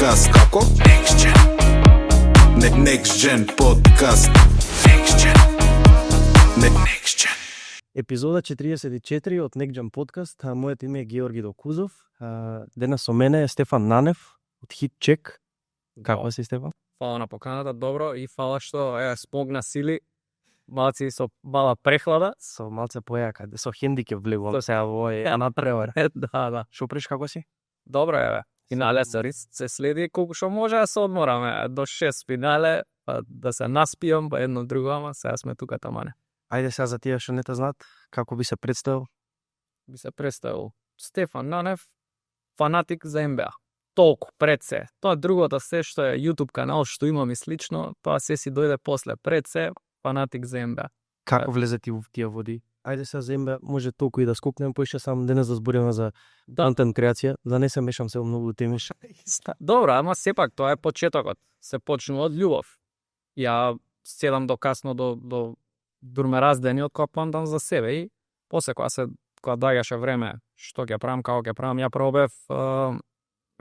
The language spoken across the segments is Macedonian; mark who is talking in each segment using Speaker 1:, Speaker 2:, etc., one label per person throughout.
Speaker 1: подкаст. Како? Next Gen. Next Gen подкаст. Next Gen. Next Gen.
Speaker 2: Епизода 44 од Next Gen подкаст. Моето име е Георги Докузов. Денес со мене е Стефан Нанев од HitCheck. Како си, Стефан?
Speaker 3: Фала на поканата, добро, и фала што спомогна сили. Малци со мала прехлада.
Speaker 2: Со малце појака, со хендикеп влегувам сега во овој надпревар.
Speaker 3: Да.
Speaker 2: Шо преш, како си?
Speaker 3: Добро е, бе. Финале се следи колку што може да се одмораме. До 6 финале, па да се наспијам, па едно друго, ама сега сме тука тамане.
Speaker 2: Ајде сега за тие што не те знаат, како би се представил?
Speaker 3: Би се представил Стефан Нанев, фанатик за НБА. Толку, пред се. Тоа другото се што е YouTube канал што имам и слично, тоа се си дојде после. Пред се, фанатик за НБА.
Speaker 2: Како влезе ти во тие води? Ајде сега за НБА, може толку и да скокнем, поише сам денес да збориме за контент креација, да не се мешам се во многу теми.
Speaker 3: Добро, ама сепак тоа е почетокот. Се почнува од љубов. Ја седам до касно до дурме раздени од кога памтам за себе и после кога доаѓаше време што ќе правам, како ќе правам, ја пробев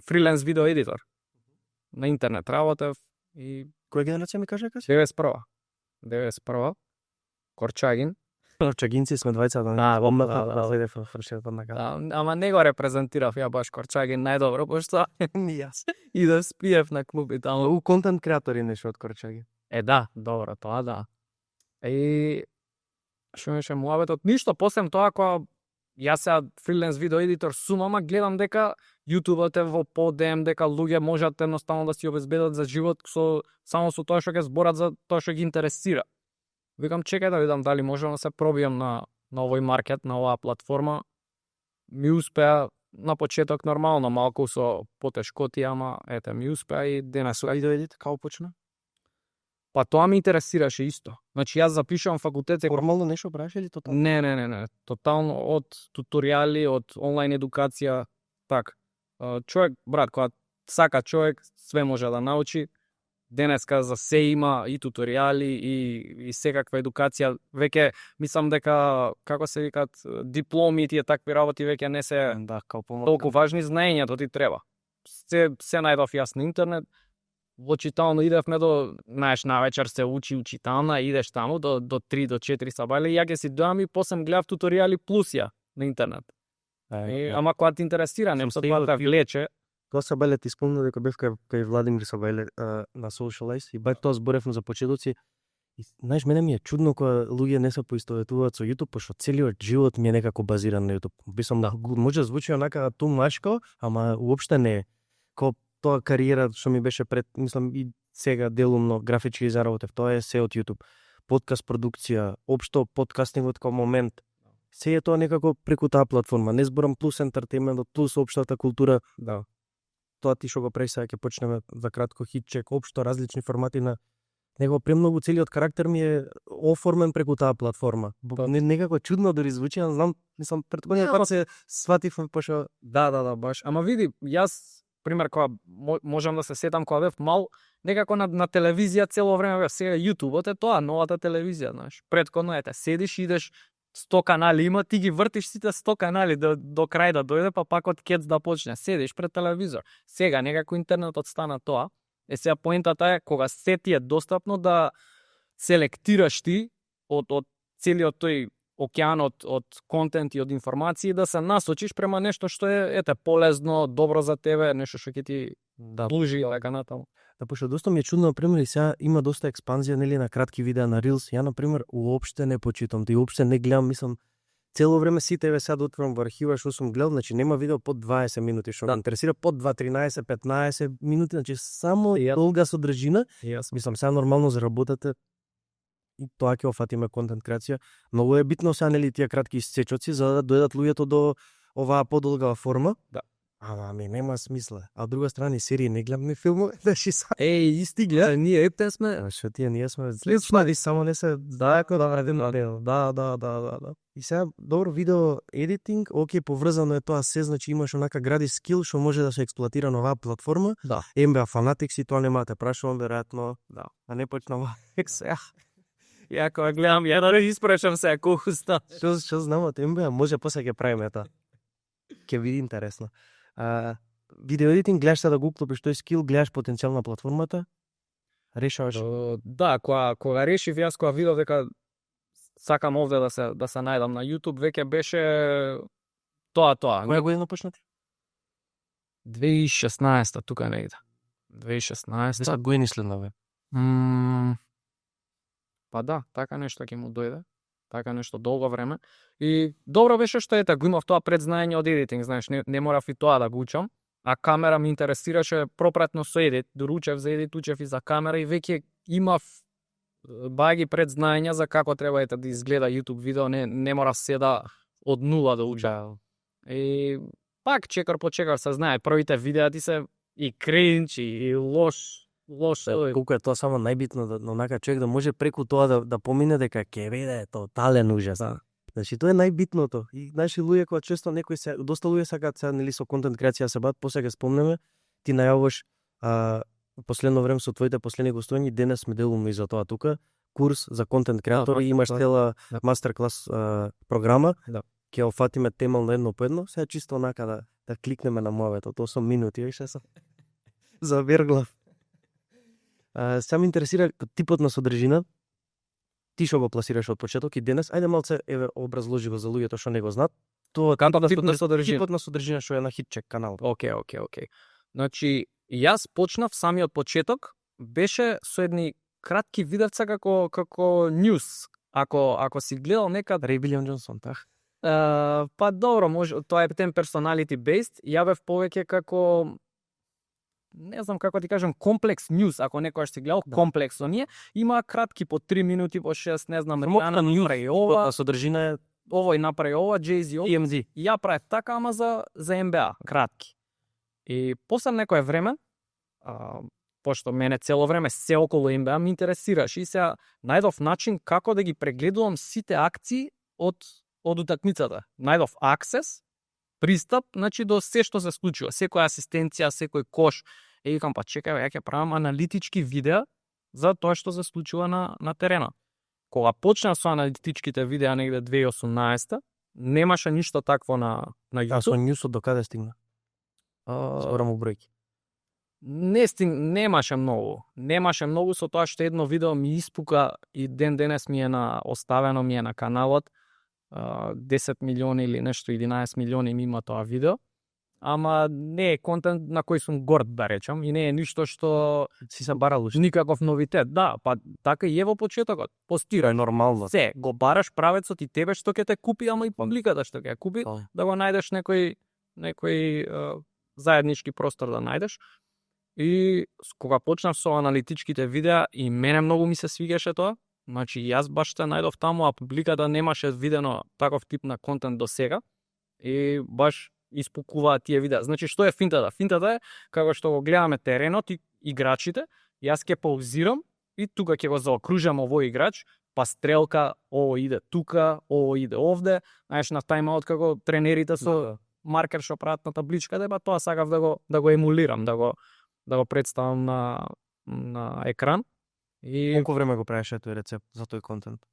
Speaker 3: фриленс видео едитор. На интернет работев и
Speaker 2: Која генерација ми кажа кај?
Speaker 3: 91. Корчагин.
Speaker 2: Корчагинци сме двајца, да.
Speaker 3: Да, ама не го репрезентирав ја баш Корчагин најдобро, пошто
Speaker 2: Ни јас.
Speaker 3: и да спиев на клуби таму.
Speaker 2: У контент креатори нешто од Корчагин.
Speaker 3: Да, добро, тоа да. И што беше муабетот? Ништо, посем тоа кога јас сега фриленс видео едитор сум, ама гледам дека YouTube-от е во подем, дека луѓе можат едноставно да си обезбедат за живот само со тоа што ќе зборат за тоа што ги интересира. Викам, чекај да видам дали можам да се пробијам на овој маркет, на оваа платформа. Ми успеа на почеток нормално, малку со потешкоти, ама ми успеа и денес.
Speaker 2: Ајде дојдете, како почна?
Speaker 3: Па тоа ме интересираше исто. Значи јас запишувам факултет.
Speaker 2: Формално нешто правиш или тотално?
Speaker 3: Не. Тотално од туторијали, од онлайн едукација, так. Човек, брат, кога сака човек, све може да научи. Денеска за се има и туторијали и секаква едукација. Веќе мислам дека, како се викат, дипломи и тие такви работи веќе не се толку важни, знаењето ти треба. Се најдов јас на интернет. Во читална идевме знаеш, на вечер се учи читална, идеш таму до 3 до 4 сабајле и ја ќе си доам и после гледав туторијали плюс ја на интернет. Ама кога те интересира, не тоа да влече.
Speaker 2: Тоа сабајле ти спомна дека бев кај Владимир Сабајле на Socialize и бај тоа зборевме за почетоци. И знаеш, мене ми е чудно кога луѓе не се поистоветуваат со YouTube, пошто целиот живот ми е некако базиран на YouTube. Бисам може да звучи онака тумашко, ама уопште не е. Тоа кариера што ми беше пред, мислам и сега делумно графички заработев, тоа е се од YouTube. Подкаст продукција, општо подкастингот како момент. Се е тоа некако преку таа платформа. Не зборам плюс ентертејментот, плюс општата култура. Да. Тоа ти што го правиш сега ќе почнеме за кратко HitCheck, општо различни формати на него премногу целиот карактер ми е оформен преку таа платформа. Некако чудно дори звучи, не знам, мислам претходниот пат се сватив пошто
Speaker 3: Да, баш. Ама види, јас пример, кога можам да се сетам кога бев мал, некако на телевизија цело време бев. Сега YouTube-от е тоа, новата телевизија, знаеш. Претходно седиш, идеш 100 канали има, ти ги вртиш сите 100 канали до крај да дојде, па пак од кец да почне. Седиш пред телевизор. Сега некако интернетот стана тоа. Сега поентата е кога се ти е достапно да селектираш ти од целиот тој океан од контент и од информации, да се насочиш према нешто што е полезно, добро за тебе, нешто што ќе ти служи лека натаму.
Speaker 2: Да, пошто доста ми е чудно, например, и сега има доста експанзија, нели, на кратки видеа на Reels. Ја, например, уопште не почитам, и уопште не гледам, мислам, цело време сите сега да отворам во архива што сум гледал, значи нема видео под 20 минути, што ме интересира под 2, 13, 15 минути, значи само долга содржина. Мислам, сега нормално заработате и тоа ќе офатиме контент креација. Многу е битно сега, нели, тие кратки исечоци за да дојдат луѓето до оваа подолга форма.
Speaker 3: Да.
Speaker 2: Ама ми нема смисла. А од друга страна серии не гледам филмови, да ши са.
Speaker 3: Исти гледа, ние сме.
Speaker 2: Што ние сме слични, само не се дајако да радим на дел. Да. И сега добро видео едитинг, окей, поврзано е тоа се, значи имаш онака гради скил што може да се експлоатира на оваа платформа.
Speaker 3: Да.
Speaker 2: НБА фанатик си, тоа нема те прашувам веројатно.
Speaker 3: Да.
Speaker 2: А не почнува.
Speaker 3: Ја кога гледам, ја да испрашам се колку ста.
Speaker 2: Што знам од НБА, може после ќе правиме тоа. Ќе биде интересно. видео едитинг, гледаш се да го уклопиш тој скил, гледаш потенцијал на платформата, решаваш.
Speaker 3: Да, кога решив јас, кога видов дека сакам овде да се најдам на YouTube, веќе беше тоа.
Speaker 2: Која година почнати?
Speaker 3: 2016 тука негде. 2016.
Speaker 2: 10 години следнаве.
Speaker 3: Па да, така нешто ќе му дојде. Така нешто долго време. И добро беше што ета го имав тоа предзнаење од едитинг, знаеш, не морав и тоа да го учам, а камера ме интересираше пропратно со едит. Доручев за едит, учев и за камера и веќе имав баги предзнаења за како треба да изгледа YouTube видео, не мора се да од нула да учам. И пак чекор по чекор се знае, првите видеа ти се и кринч и лош.
Speaker 2: Колку е тоа само најбитно да онака човек да може преку тоа да помине дека ќе биде тотален ужас. Значи тоа е најбитното. И наши луѓе кога често некои се доста луѓе сакаат се нели со контент креација се бат, после ќе спомнеме, ти најавуваш последно време со твоите последни гостувања, денес сме делуваме и за тоа тука, курс за контент креатори, имаш цела мастер клас програма. Ќе офатиме темално едно по едно, сега чисто онака да кликнеме на муавето, 8 минути, више се заверглав. Сега ме интересира типот на содржина, ти што го пласираш од почеток и денес, ајде малце образложи го за луѓето што не го знаат. Тоа типот на содржина што е на Хитчек канал.
Speaker 3: Океј. Значи, јас почнав самиот почеток, беше со едни кратки видевца како ньюс. Ако си гледал некад
Speaker 2: Рей Билиам Џонсон, така?
Speaker 3: Па добро, може, тоа е тем personality based, ја бев повеќе како не знам како ти кажам, комплекс ньюс, ако некојаш си гледал, комплекс оние, има кратки по 3 минути, по 6, не знам, Риана направи ова,
Speaker 2: содржина е
Speaker 3: овој направи ова, Jay-Z, TMZ. Ја правев така, ама за NBA, кратки. И после некое време, пошто мене цело време се околу NBA ме интересираш и се најдов начин како да ги прегледувам сите акции од утакмицата. Најдов аксес, пристап, значи до се што се случува, секоја асистенција, секој кош. И викам, па чекај, ја ќе правам аналитички видеа за тоа што се случува на терена. Кога почнав со аналитичките видеа негде 2018, немаше ништо такво на YouTube.
Speaker 2: А со ньюсот до каде стигна? Зборам бројки.
Speaker 3: Немаше многу со тоа што едно видео ми испука и денес ми е оставено ми е на каналот. 10 милиони или нешто 11 милиони ми има тоа видео. Ама не е контент на кој сум горд, да речам, и не е ништо што
Speaker 2: си се барал уште.
Speaker 3: Никаков новитет. Да, па така и е во почетокот. Постира
Speaker 2: е нормално.
Speaker 3: Се, го бараш правецот и тебе што ќе те купи, ама и публиката што ќе купи, да го најдеш некој заеднички простор да најдеш. И кога почнав со аналитичките видеа, и мене многу ми се свигаше тоа. Значи јас баш се најдов таму, а публиката немаше видено таков тип на контент до сега. И баш испукуваат тие видеа. Значи што е финтата? Финтата е како што го гледаме теренот и играчите, јас ќе паузирам и тука ќе го заокружам овој играч, па стрелка, ово иде тука, ово иде овде, знаеш на тайм-аут како тренерите со маркер што прават на табличка, па тоа сакав да го емулирам, да го представам на екран. И
Speaker 2: колку време го правеше тој рецепт за тој контент?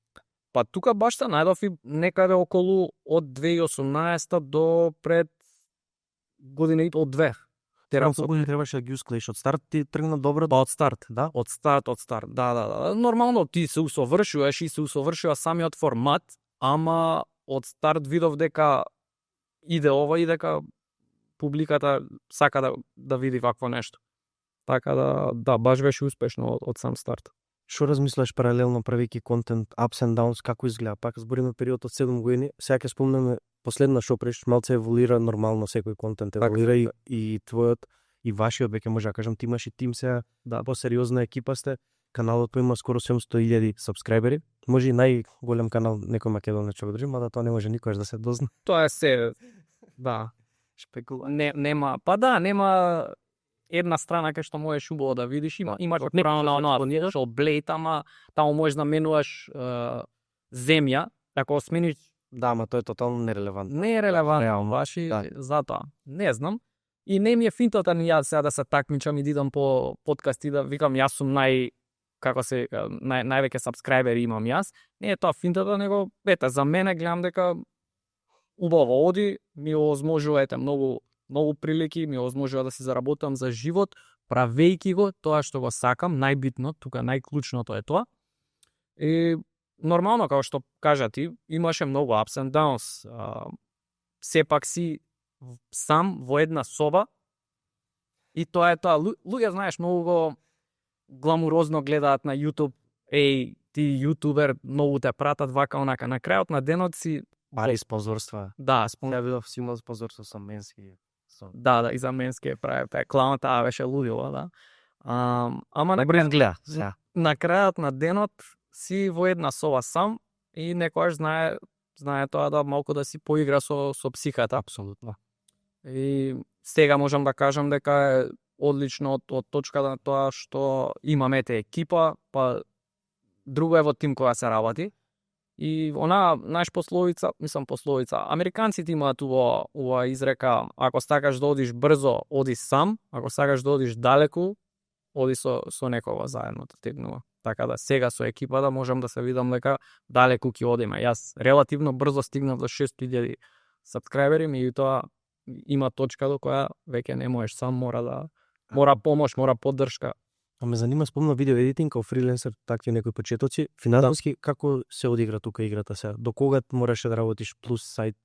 Speaker 3: Па тука баш се најдов и некаде околу од 2018 до пред година и од 2.
Speaker 2: Колку години требаше да ги усклеиш од старт, ти тргна добро?
Speaker 3: Од старт, да. Од старт. Да. Нормално ти се усовршуваш и се усовршува самиот формат, ама од старт видов дека иде ова и дека публиката сака да види вакво нешто. Така да, баш беше успешно од сам старт.
Speaker 2: Што размислаш паралелно правејќи контент, ups and downs, како изгледа? Пак збориме период од 7 години, сега ќе спомнеме последна што преш, малце еволуира нормално секој контент, еволуира и твојот и вашиот, веќе може да кажам, ти имаш и тим сега, по-сериозна екипа сте, каналот има скоро 700.000 сабскрајбери, може и најголем канал некој македонец го држи, мада тоа не може никогаш да се дозна.
Speaker 3: Тоа е се, да,
Speaker 2: шпекулација.
Speaker 3: Нема една страна кај што можеш убаво да видиш, имаш право на оноа што блейд, ама таму можеш да менуваш земја, ако смениш.
Speaker 2: Да, ама тоа е тотално нерелевантно.
Speaker 3: Не е релевантно, ваши затоа. Не знам. И не ми е финтата ни јас сега да се такмичам и да идам по подкасти да викам јас сум највеќе сабскрајбери имам јас. Не е тоа финтата, него за мене гледам дека убаво оди, ми овозможувате многу многу прилики, ми овозможува да си заработам за живот, правејќи го тоа што го сакам, најбитно, тука најклучното е тоа. И нормално, како што кажа ти, имаше многу ups and downs. Сепак си сам во една соба и тоа е тоа. Луѓе, знаеш, многу го гламурозно гледаат на YouTube, еј, ти јутубер, многу те пратат, вака, онака. На крајот на денот си...
Speaker 2: Бари спонзорства.
Speaker 3: Да,
Speaker 2: Ја видов си имал спонзорство со менски.
Speaker 3: Да, и за менски прави, таа клама, таа беше лудила, да. Ама
Speaker 2: Најбрен гледа.
Speaker 3: на крајот на денот си во една соба сам и некојаш знае тоа да малку да си поигра со психата.
Speaker 2: Апсолутно.
Speaker 3: И сега можам да кажам дека е одлично од точка на тоа што имаме екипа, па друго е во тим кога се работи. И она, знаеш, пословица, американците имаат ова изрека, ако сакаш да одиш брзо, оди сам, ако сакаш да одиш далеку, оди со некого заедно да тегнува. Така да сега со екипата можам да се видам дека далеку ќе одиме. Јас релативно брзо стигнав до 6000 сабскрајбери, меѓутоа има точка до која веќе не можеш сам, мора помош, мора поддршка.
Speaker 2: А ме занима, спомна видео едитинг као фриленсер, такви некои почетоци. Финансиски како се одигра тука играта сега? До кога мораше да работиш плюс сайт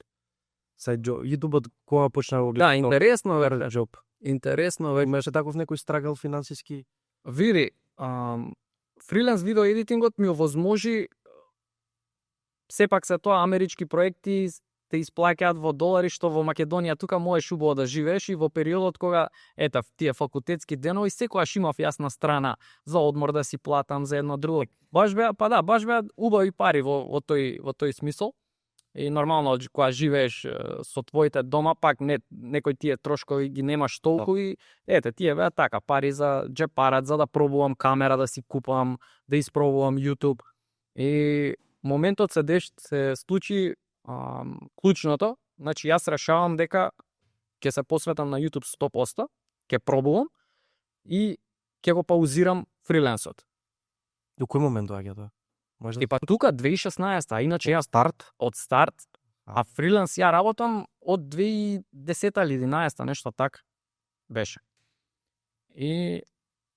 Speaker 2: job? YouTube кога почна да
Speaker 3: Да, интересно ве.
Speaker 2: джоб?
Speaker 3: Интересно ве.
Speaker 2: Имаше таков некој страгал финансиски?
Speaker 3: Види, фриленс видео едитингот ми овозможи, сепак се тоа амерички проекти те исплаќаат во долари, што во Македонија тука можеш убаво да живееш и во периодот кога тие факултетски денови секогаш имав јасна страна за одмор да си платам за едно друго. Баш беа убави пари во тој смисол. И нормално кога живееш со твоите дома, пак некои тие трошкови ги немаш толку и тие беа така пари за џепарат, за да пробувам камера да си купам, да испробувам YouTube. И моментот се случи клучното, значи јас решавам дека ќе се посветам на YouTube 100%, ќе пробувам и ќе го паузирам фриленсот.
Speaker 2: До кој момент доаѓа тоа?
Speaker 3: И па тука 2016, а иначе јас од старт, а фриленс ја работам од 2010 или 11, нешто така беше. И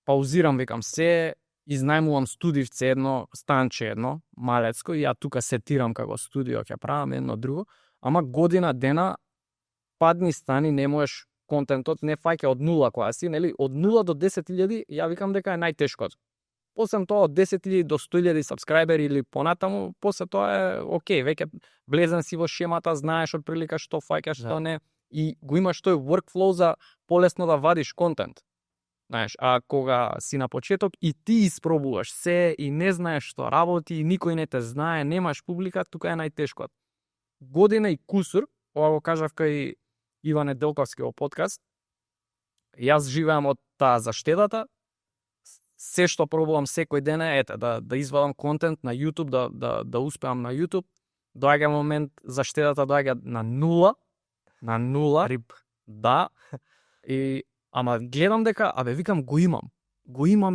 Speaker 3: паузирам, викам се, изнајмувам студивце едно, станче едно, малецко, и ја тука сетирам како студио, ќе правам едно друго, ама година дена падни стани, не можеш, контентот не фаќа од нула која си, нели, од 0 до 10.000, ја викам дека е најтешкото. После тоа од 10.000 до 100.000 сабскрајбери или понатаму, после тоа е окей, веќе влезен си во шемата, знаеш од прилика што фаќа, што не, и го имаш тој workflow за полесно да вадиш контент. Знаеш, а кога си на почеток и ти испробуваш се и не знаеш што работи, и никој не те знае, немаш публика, тука е најтешкото. Година и кусур, ова го кажав кај Иван Неделковски во подкаст, јас живеам од таа заштедата, се што пробувам секој ден е да извадам контент на YouTube, да успеам на YouTube. Доаѓа момент, заштедата доаѓа на нула,
Speaker 2: Рип.
Speaker 3: Да. И ама гледам дека, викам го имам,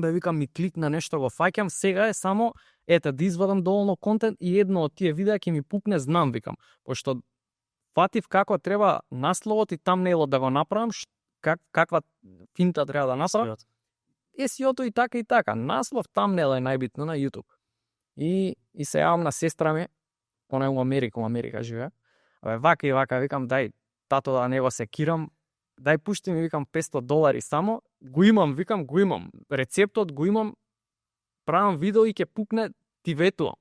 Speaker 3: викам ми кликна нешто, го фаќам, сега е само да извадам доволно контент и едно од тие видеа ќе ми пукне, знам, викам, пошто фатив како треба насловот и тамнейлот да го направам, каква финта треба да направам. SEO-то и така. Наслов, тамнел е најбитно на YouTube. И се јавам на сестра ми, она е во Америка живее. Вака и вака, викам, дај, тато да него се кирам, дај пушти ми, викам, $500 само, го имам, рецептот го имам, правам видео и ќе пукне, ти ветувам.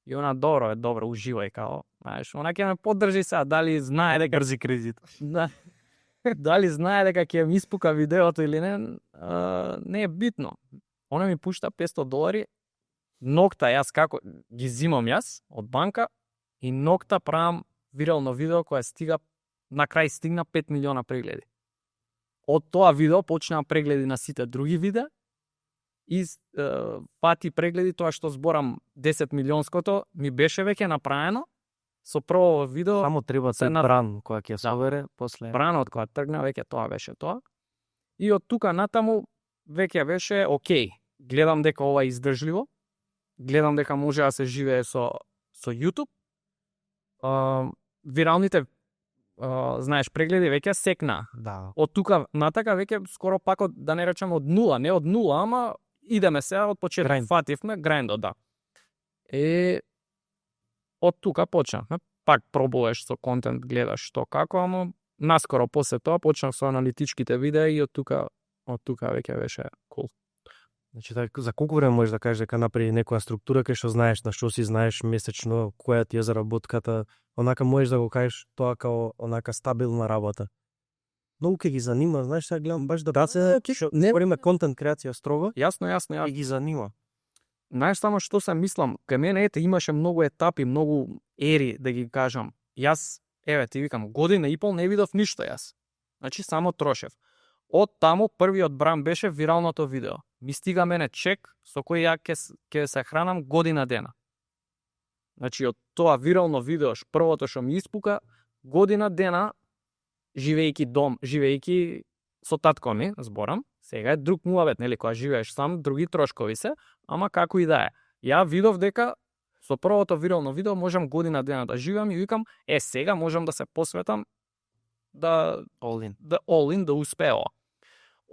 Speaker 3: И она, добро, уживај, као, знаеш, она ќе ме поддржи сега, дали знае дека
Speaker 2: Брзи кредит.
Speaker 3: Да. Дали знае дека ќе ми испука видеото или не е битно. Она ми пушта $500, нокта јас како ги зимам јас од банка и нокта правам вирално видео кое на крај стигна 5 милиона прегледи. Од тоа видео почнаа прегледи на сите други видеа и пати прегледи, тоа што зборам 10 милионското ми беше веќе направено. Со прво видео
Speaker 2: само треба бран која ќе собере после.
Speaker 3: Бранот кога тргна веќе тоа беше тоа. И од тука натаму веќе беше окей. Гледам дека ова е издржливо. Гледам дека може да се живее со YouTube. Виралните знаеш, прегледи веќе секна.
Speaker 2: Да.
Speaker 3: Од тука натака веќе скоро пак од, да не речеме од нула, не од нула, ама идеме сега од почеток.
Speaker 2: Грајнд.
Speaker 3: Фативме грајндот, да. Од тука почнавме. Пак пробуваш со контент, гледаш што како, ама наскоро после тоа почнав со аналитичките видеа и од тука веќе беше cool.
Speaker 2: Значи, за колку време можеш да кажеш дека направи некоја структура кај што знаеш на што си знаеш месечно, која ти е заработката, онака можеш да го кажеш тоа као онака стабилна работа. Многу ќе ги занима, знаеш, сега гледам баш да се
Speaker 3: не
Speaker 2: спориме контент креација строго,
Speaker 3: Јасно.
Speaker 2: ќе ги занима.
Speaker 3: Знаеш само што се мислам, кај мене имаше многу етапи, многу ери, да ги кажам. Јас, ти викам, година и пол не видов ништо јас. Значи само трошев. Од таму првиот бран беше виралното видео. Ми стига мене чек со кој ја ќе се хранам година дена. Значи од тоа вирално видео, првото што ми испука, година дена живејќи со татко ми, зборам. Сега е друг муабет, нели, кога живееш сам, други трошкови се, ама како и да е. Ја видов дека со првото вирално видео можам година дена да живеам и викам, сега можам да се посветам да all in, да успео.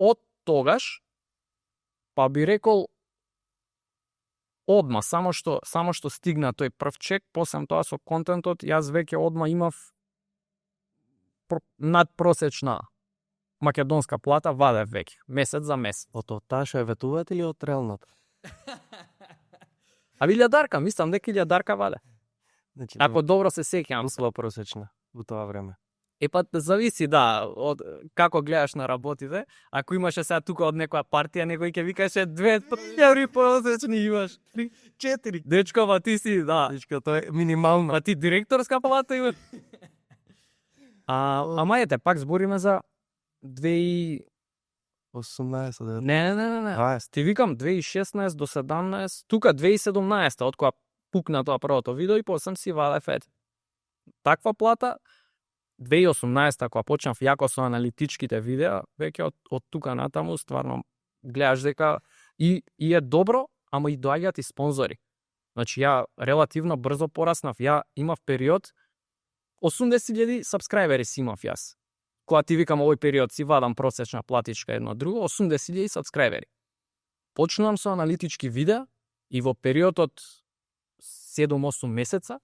Speaker 3: Од тогаш, па би рекол, одма, само што стигна тој прв чек, после тоа со контентот, јас веќе одма имав надпросечна македонска плата, вадев веќе, месец за месец.
Speaker 2: Од таа што е ветуваат или од реалната?
Speaker 3: А 1000-дарка, мислам дека 1000-дарка ваде.
Speaker 2: Значи,
Speaker 3: Ако добро се сеќавам.
Speaker 2: Услова просечна во тоа време.
Speaker 3: Па зависи, да, од како гледаш на работите. Ако имаше сега тука од некоја партија, некој ќе викаше 2 еври просечни имаш. 4. Дечко, ба ти си, да.
Speaker 2: Дечко, тоа е минимално.
Speaker 3: Па ти директорска плата имаш. Ама пак збориме за
Speaker 2: 18,
Speaker 3: Не.
Speaker 2: 20.
Speaker 3: Ти викам 2016 до 17, тука 2017 од кога пукна тоа првото видео и после си вадев таква плата. 2018 кога почнав јако со аналитичките видеа, веќе од тука натаму стварно гледаш дека и е добро, ама и доаѓаат и спонзори. Значи ја релативно брзо пораснав. Ја имав период 80.000 сабскрајбери си имав јас. Кога ти викам овој период си вадам просечна платичка едно друго, 80.000 сабскрајбери. Почнувам со аналитички видеа и во период од 7-8 месеца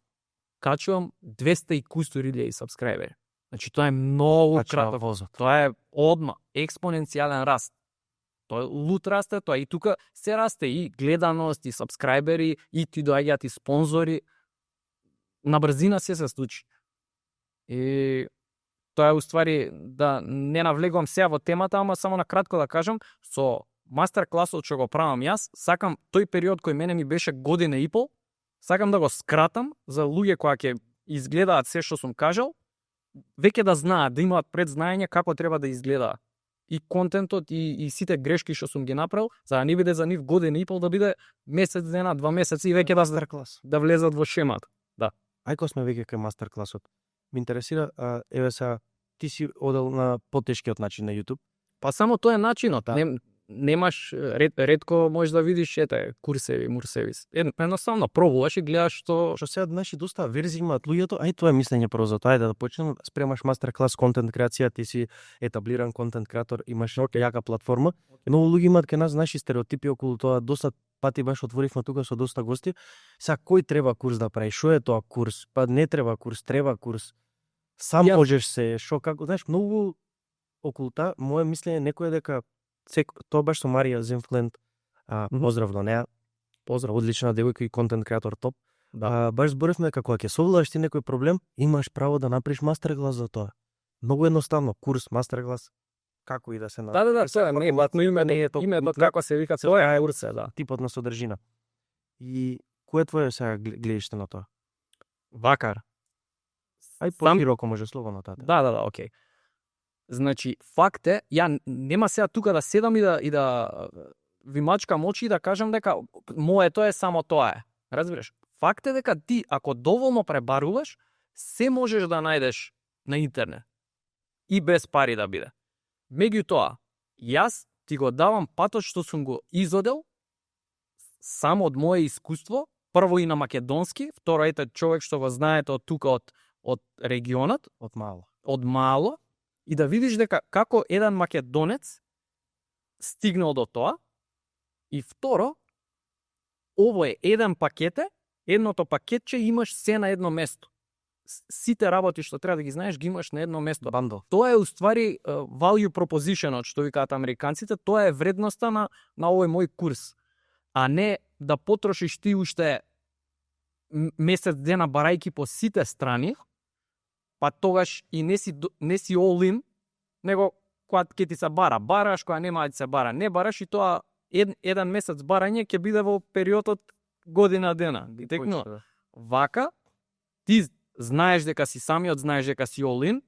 Speaker 3: качувам 200 и кустори илјади сабскрајбери. Значи тоа е многу краток. Тоа е одма експоненцијален раст. Тоа е лут расте, тоа и тука се расте и гледаност, и сабскрајбери, и ти доаѓаат и спонзори. На брзина се случи. И тоа е уствари, да не навлегувам сега во темата, ама само на кратко да кажам, со мастер-класот што го правам јас, сакам тој период кој мене ми беше година и пол, сакам да го скратам за луѓе кои ќе изгледаат се што сум кажал, веќе да знаат, да имаат предзнаење како треба да изгледа и контентот и сите грешки што сум ги направил, за да не биде за нив година и пол, да биде месец дена, 2 месеци и веќе да влезат во шемата. Да.
Speaker 2: Ајко сме веќе кај мастер-класот. Ме интересира, еве сега, ти си одел на потешкиот начин на YouTube.
Speaker 3: Па само тоа е начинот. Немаш ретко можеш да видиш курсеви, мурсеви. Едноставно пробуваш и гледаш што
Speaker 2: сега наши доста верзии имаат луѓето, ај тоа е мислење прво за тоа, ајде да почнеме, спремаш мастер-клас контент креација, ти си етаблиран контент креатор, имаш јака платформа. Многу луѓе имаат кај нас наши стереотипи околу тоа, доста пати баш отворивме тука со доста гости. Сега кој треба курс да прави? Што е тоа курс? Па не треба курс, треба курс. Сам можеш се, што како, знаеш, многу околу таа, мое мислење некој е дека тоа баш со Марија Зенфленд, поздрав до неа, поздрав, одлична девојка и контент креатор топ. Да. Баш зборевме дека кога ќе совладаш ти некој проблем, имаш право да направиш мастер-клас за тоа. Многу едноставно, курс, мастер-клас, како и да се направи.
Speaker 3: Да, тоа не е батно името како се вика, тоа е курс, да.
Speaker 2: Типот на содржина. И кој е твое сега гледиште на тоа?
Speaker 3: Вакар.
Speaker 2: Ај по-широко може слободно таа.
Speaker 3: Да, окей. Значи, факт е, ја нема сега тука да седам и да ви мачкам очи и да кажам дека моето е само тоа е. Разбираш? Факт е дека ти, ако доволно пребаруваш, се можеш да најдеш на интернет. И без пари да биде. Меѓутоа, јас ти го давам патот што сум го изодел само од мое искуство, прво и на македонски, второ човек што го знаете од тука од регионот,
Speaker 2: од мало.
Speaker 3: од мало и да видиш дека како еден македонец стигнал до тоа. И второ, ово е еден пакете, едното пакетче имаш се на едно место. Сите работи што треба да ги знаеш ги имаш на едно место.
Speaker 2: Бандл.
Speaker 3: Тоа е уствари value proposition, што викаат американците, тоа е вредноста на овој мој курс. А не да потрошиш ти уште месец дена барајки по сите страни, па тогаш и не си all in, него кога ќе ти се бараш, кога нема да ти се бара, не бараш и тоа еден месец барање ќе биде во периодот година дена. Текно. Вака, ти знаеш дека си самиот, знаеш дека си all in,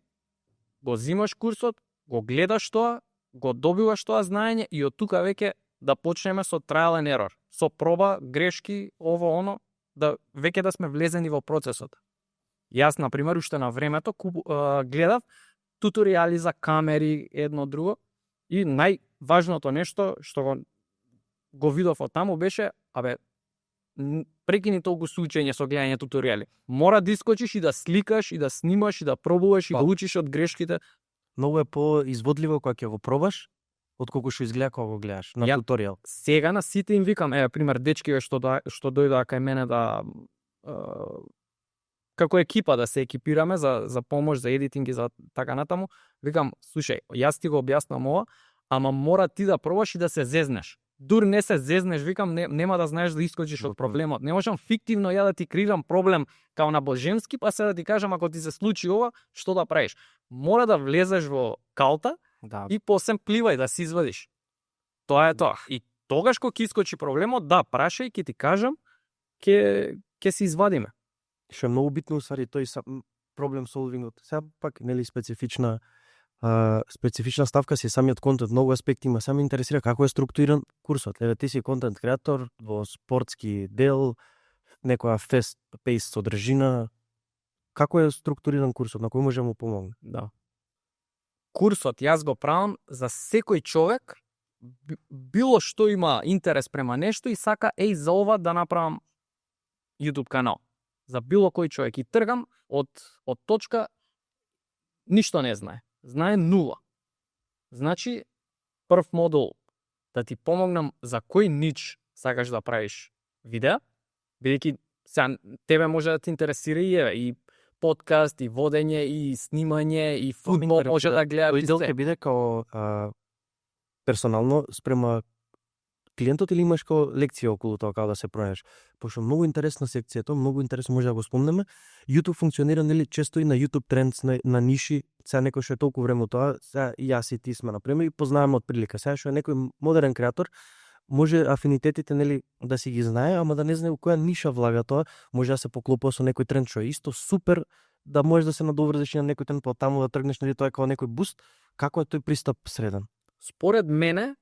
Speaker 3: го зимаш курсот, го гледаш тоа, го добиваш тоа знаење и од тука веќе да почнеме со trial and error. Со проба, грешки, ово, оно, да веќе да сме влезени во процесот. Јас, например, уште на времето гледав туторијали за камери, едно друго, и најважното нешто што го видов од таму беше, прекини толку со учење со гледање туторијали. Мора да искочиш и да сликаш, и да снимаш, и да пробуваш, и да учиш од грешките.
Speaker 2: Многу е поизводливо кога ќе го пробаш, отколку што изгледа кога го гледаш на туторијал.
Speaker 3: Сега на сите им викам, пример, дечкиве што дојдоа кај мене да како екипа да се екипираме за помош, за едитинг и за така натаму, викам, слушај, јас ти го објаснам ова, ама мора ти да пробаш и да се зезнеш. Дур не се зезнеш, викам, нема да знаеш да искочиш од проблемот. Не можам фиктивно ја да ти креирам проблем као на Божемски, па се да ти кажам ако ти се случи ова, што да правиш. Мора да влезеш во калта и посем пливај да се извадиш. Тоа е тоа. И тогаш кога ќе искочи проблемот, прашај, ќе ти кажам, ќе се извадиме.
Speaker 2: Што е многу битно усвари тој проблем солвингот. Сега пак нели специфична ставка си самиот контент, многу аспекти има. Само интересира како е структуриран курсот. Еве ти си контент креатор во спортски дел, некоја фест-пейс содржина. Како е структуриран курсот, на кој може му помогне?
Speaker 3: Да. Курсот јас го правам за секој човек, било што има интерес према нешто и сака за ова да направам YouTube канал. За било кој човек и тргам од точка ништо не знае. Знае нула. Значи, прв модул да ти помогнам за кој нич сакаш да правиш видео, бидејќи сега тебе може да те интересира и подкаст, и водење, и снимање, и фудбал може да гледа.
Speaker 2: Тој дел ќе биде као персонално спрема клиентот или имаш као лекција околу тоа како да се пронајдеш? Пошто многу интересна секција, тоа многу интересно може да го спомнеме. YouTube функционира нели често и на YouTube Trends на ниши, сега некој што е толку време тоа, сега и јас и ти сме например и познаваме од прилика. Сега што е некој модерен креатор, може афинитетите нели да си ги знае, ама да не знае во која ниша влага тоа, може да се поклопува со некој тренд што е исто супер, да можеш да се надоврзеш на некој тренд, па таму да тргнеш нели тоа е како некој буст. Како е тој пристап среден?
Speaker 3: Според мене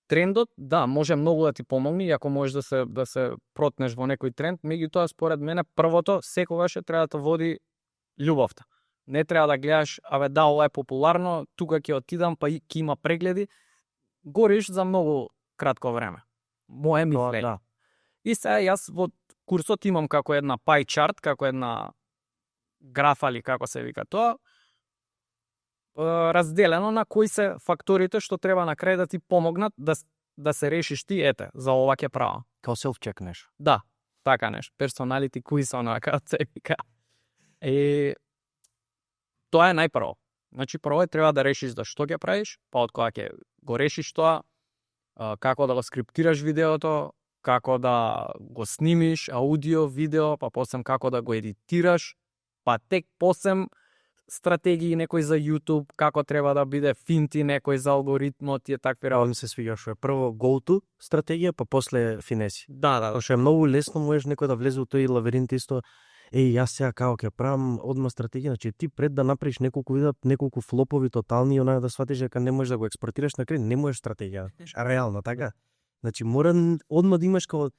Speaker 3: трендот, може многу да ти помогне, ако можеш да се протнеш во некој тренд, меѓутоа според мене првото секогаш треба да води љубовта. Не треба да гледаш, ова е популарно, тука ќе отидам, па ќе има прегледи. Гориш за многу кратко време. Моje мислење. И сега јас во курсот имам како една pie chart, како една графа или како се вика тоа, разделено на кои се факторите што треба на крај да ти помогнат да се решиш ти, за ова ќе правам.
Speaker 2: Као self-check нешто.
Speaker 3: Да, така нешто. Personality quiz, како се вика. Тоа е најпрво. Значи, прво треба да решиш за што ќе правиш, па од кога ќе го решиш тоа, како да го скриптираш видеото, како да го снимиш, аудио, видео, па посем како да го едитираш, па тек посем стратегии некој за YouTube, како треба да биде финти некој за алгоритмот и такви работи.
Speaker 2: Ми се свига што е прво go-to стратегија, па после финеси.
Speaker 3: Да.
Speaker 2: Што е многу лесно, можеш некој да влезе во тој лавиринт исто. Јас сега како ќе правам одма стратегија, значи ти пред да направиш неколку видеа, неколку флопови тотални, да сватиш дека не можеш да го експортираш на крај, не можеш стратегија. Реално, така? Значи мора одма да имаш како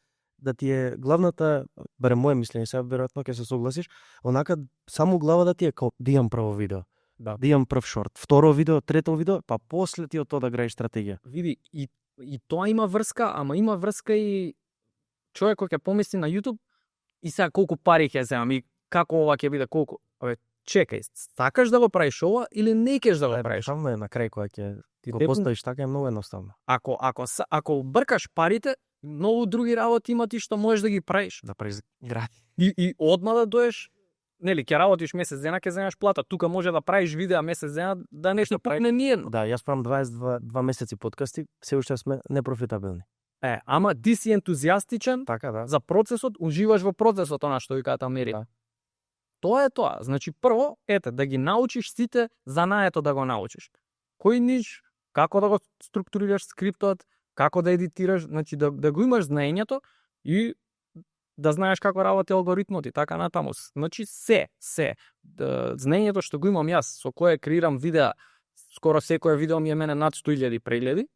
Speaker 2: да ти е главната, барем моје мислење, сега веројатно ќе се согласиш, онака само глава да ти е како да имам прво видео. Да имам прв шорт, второ видео, трето видео, па после ти од тоа да граиш стратегија.
Speaker 3: Види, и тоа има врска, ама има врска и човек кој ќе помисли на YouTube и сега колку пари ќе земам и како ова ќе биде, колку. чекај, сакаш да го правиш ова или не кеш да го правиш?
Speaker 2: Само е на крај кога ќе го
Speaker 3: Ти
Speaker 2: поставиш така е многу едноставно.
Speaker 3: Ако бркаш парите, многу други работи има ти што можеш да ги правиш.
Speaker 2: Да правиш гради.
Speaker 3: И одма да доеш, нели, ќе работиш месец дена, ќе земеш плата. Тука може да правиш видеа месец дена, да нешто пукне ниедно.
Speaker 2: Да, јас правам 22 месеци подкасти, се уште сме непрофитабилни.
Speaker 3: Ама ти си ентузијастичен
Speaker 2: Така да.
Speaker 3: за процесот, уживаш во процесот, она што викаат Америка.
Speaker 2: Да.
Speaker 3: Тоа е тоа. Значи прво, да ги научиш сите занаето да го научиш. Кој ниш, како да го структурираш скриптот, како да едитираш, значи да го имаш знаењето и да знаеш како работи алгоритмот и така натаму. Значи се. Знаењето што го имам јас, со кое креирам видеа, скоро секое видео ми е мене над 100.000 прегледи,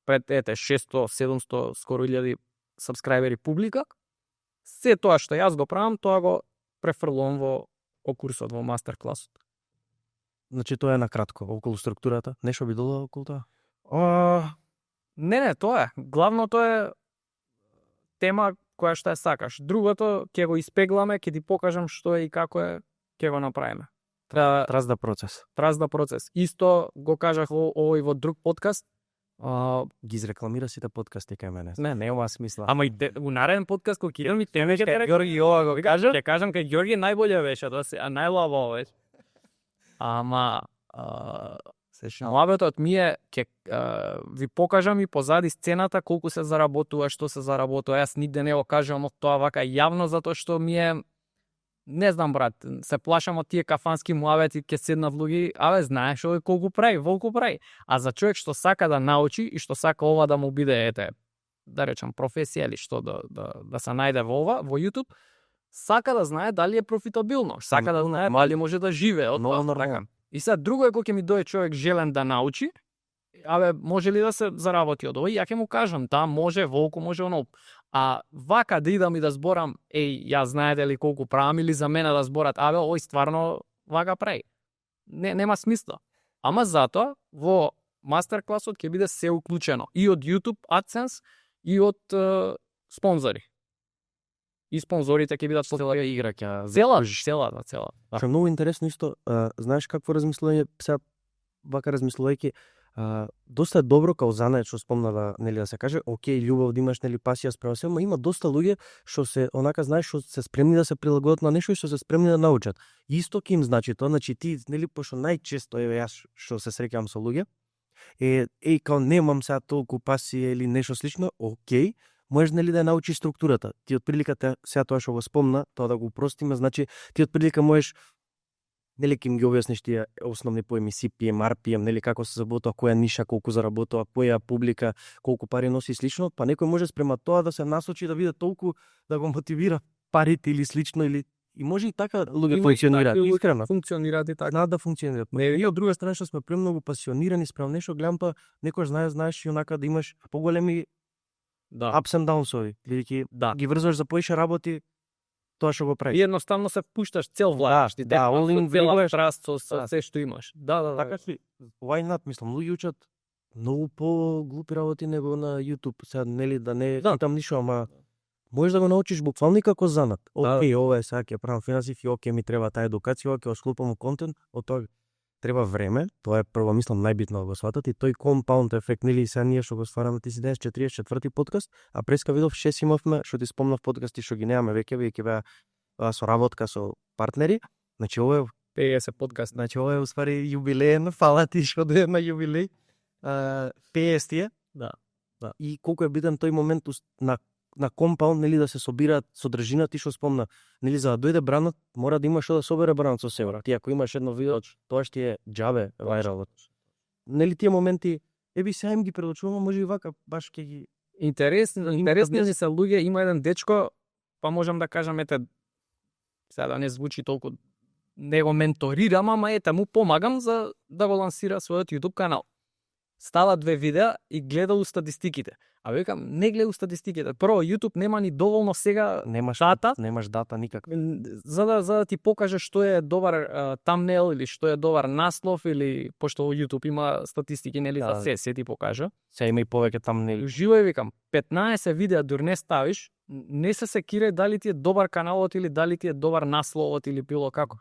Speaker 3: пред 600, 700, скоро 1000 сабскрајбери публика. Се тоа што јас го правам, тоа го префрлувам во курсот, во мастер класот.
Speaker 2: Значи тоа е на кратко околу структурата. Нешто би додал околу тоа?
Speaker 3: Не, тоа е. Главното е тема која што ја сакаш. Другото ќе го испегламе, ќе ти покажам што е и како е, ќе го направиме.
Speaker 2: Тразда процес.
Speaker 3: Тразда процес. Исто го кажах овој во друг подкаст.
Speaker 2: Ги изрекламира сите подкасти кај мене.
Speaker 3: Не ова смисла.
Speaker 2: Ама
Speaker 3: и у нареден подкаст кој ќе ми теме ќе Ѓорги ова го кажам. Ќе кажам кај Ѓорги најболje беше, тоа се најлаво беше. Ама муабетот ми е ќе ви покажам и позади сцената колку се заработува, што се заработува. Јас нигде не го кажам тоа вака јавно затоа што ми е не знам брат, се плашам од тие кафански муабети, ќе седнат луѓе, знаеш овој колку прави, волку прави. А за човек што сака да научи и што сака ова да му биде да речам професија или што да се најде во ова, во YouTube, сака да знае дали е профитабилно, сака да знае дали може да живее од тоа. Така. И сега друго е кога ќе ми дое човек желен да научи, може ли да се заработи од ова? Ја ќе му кажам, може, волку може оно. А вака да идам и да зборам, ја знаете ли колку правам или за мене да зборат, ој стварно вака прави. Нема смисла. Ама затоа во мастер класот ќе биде се уклучено и од YouTube AdSense и од спонзори. И спонзорите ќе бидат цела игра, целата.
Speaker 2: Што е многу интересно исто, знаеш какво размислување, сега вака размислувајќи, доста е добро као занае што спомна да се каже, окей, љубов да имаш, пасија спрема се, ама има доста луѓе што се онака знаеш што се спремни да се прилагодат на нешто и што се спремни да научат. Исто ќе им значи тоа, значи ти пошто најчесто јас што се среќавам со луѓе, као немам сега толку пасија или нешто слично, окей, можеш да ја научиш структурата. Ти од прилика сега тоа што го спомна, тоа да го упростиме, значи ти од прилика можеш ќе им ги објасниш тие основни поеми CPM, RPM, како се заработува, која ниша колку заработува, која публика колку пари носи и слично, па некој може спрема тоа да се насочи да биде толку да го мотивира парите или слично или и може и така луѓе функционираат. Искрено
Speaker 3: функционираат и така.
Speaker 2: Знаат да функционираат. И од друга страна што сме премногу пасионирани спрема нешто, гледам па некој знаеш и онака да имаш поголеми ups and downs-ови, бидејќи ги врзуваш за поише работи тоа што го прави.
Speaker 3: И едноставно се впушташ цел влагаш, цела страст со се што имаш.
Speaker 2: Така си, why not, мислам, луѓе учат многу по-глупи работи него на YouTube. Сега нели да не там ништо, ама можеш да го научиш буквално како занат. Окей, ова е сега ќе правам финансив и окей, ми треба таа едукација, ќе осклупам контент, од тоа треба време, тоа е прво мислам најбитно да го сватат и тој компаунд ефект, нели сега ние што го ствараме, ти си денес 44-ти подкаст, а преска видов 6 имавме, што ти спомнав подкасти што ги немаме веќе, веќе беа соработка со партнери. Значи ова е
Speaker 3: 50 подкаст.
Speaker 2: Значи ова е уствари јубилеен, фала ти што дое на јубилеј. 50 е.
Speaker 3: Да.
Speaker 2: И колку е битен тој момент на компаунд, нели да се собираат содржина, ти што спомна, нели за да дојде бранот, мора да има што да собере бранот со себе. Ти ако имаш едно видео, тоа што е џабе вајралот. Нели тие моменти, сега им ги предочувам, може и вака баш ќе ги
Speaker 3: интересни се луѓе, има еден дечко, па можам да кажам сега да не звучи толку не го менторирам, ама му помагам за да го лансира својот YouTube канал. Става 2 видеа и гледал статистиките. А викам, не гледал статистиките. Прво, YouTube нема ни доволно сега
Speaker 2: немаш дата никаква.
Speaker 3: За да ти покаже што е добар тамнейл или што е добар наслов или пошто YouTube има статистики нели за се ти покажа.
Speaker 2: Се има и повеќе тамнели.
Speaker 3: Живо викам, 15 видеа дур не ставиш, не се секирај дали ти е добар каналот или дали ти е добар насловот или било како.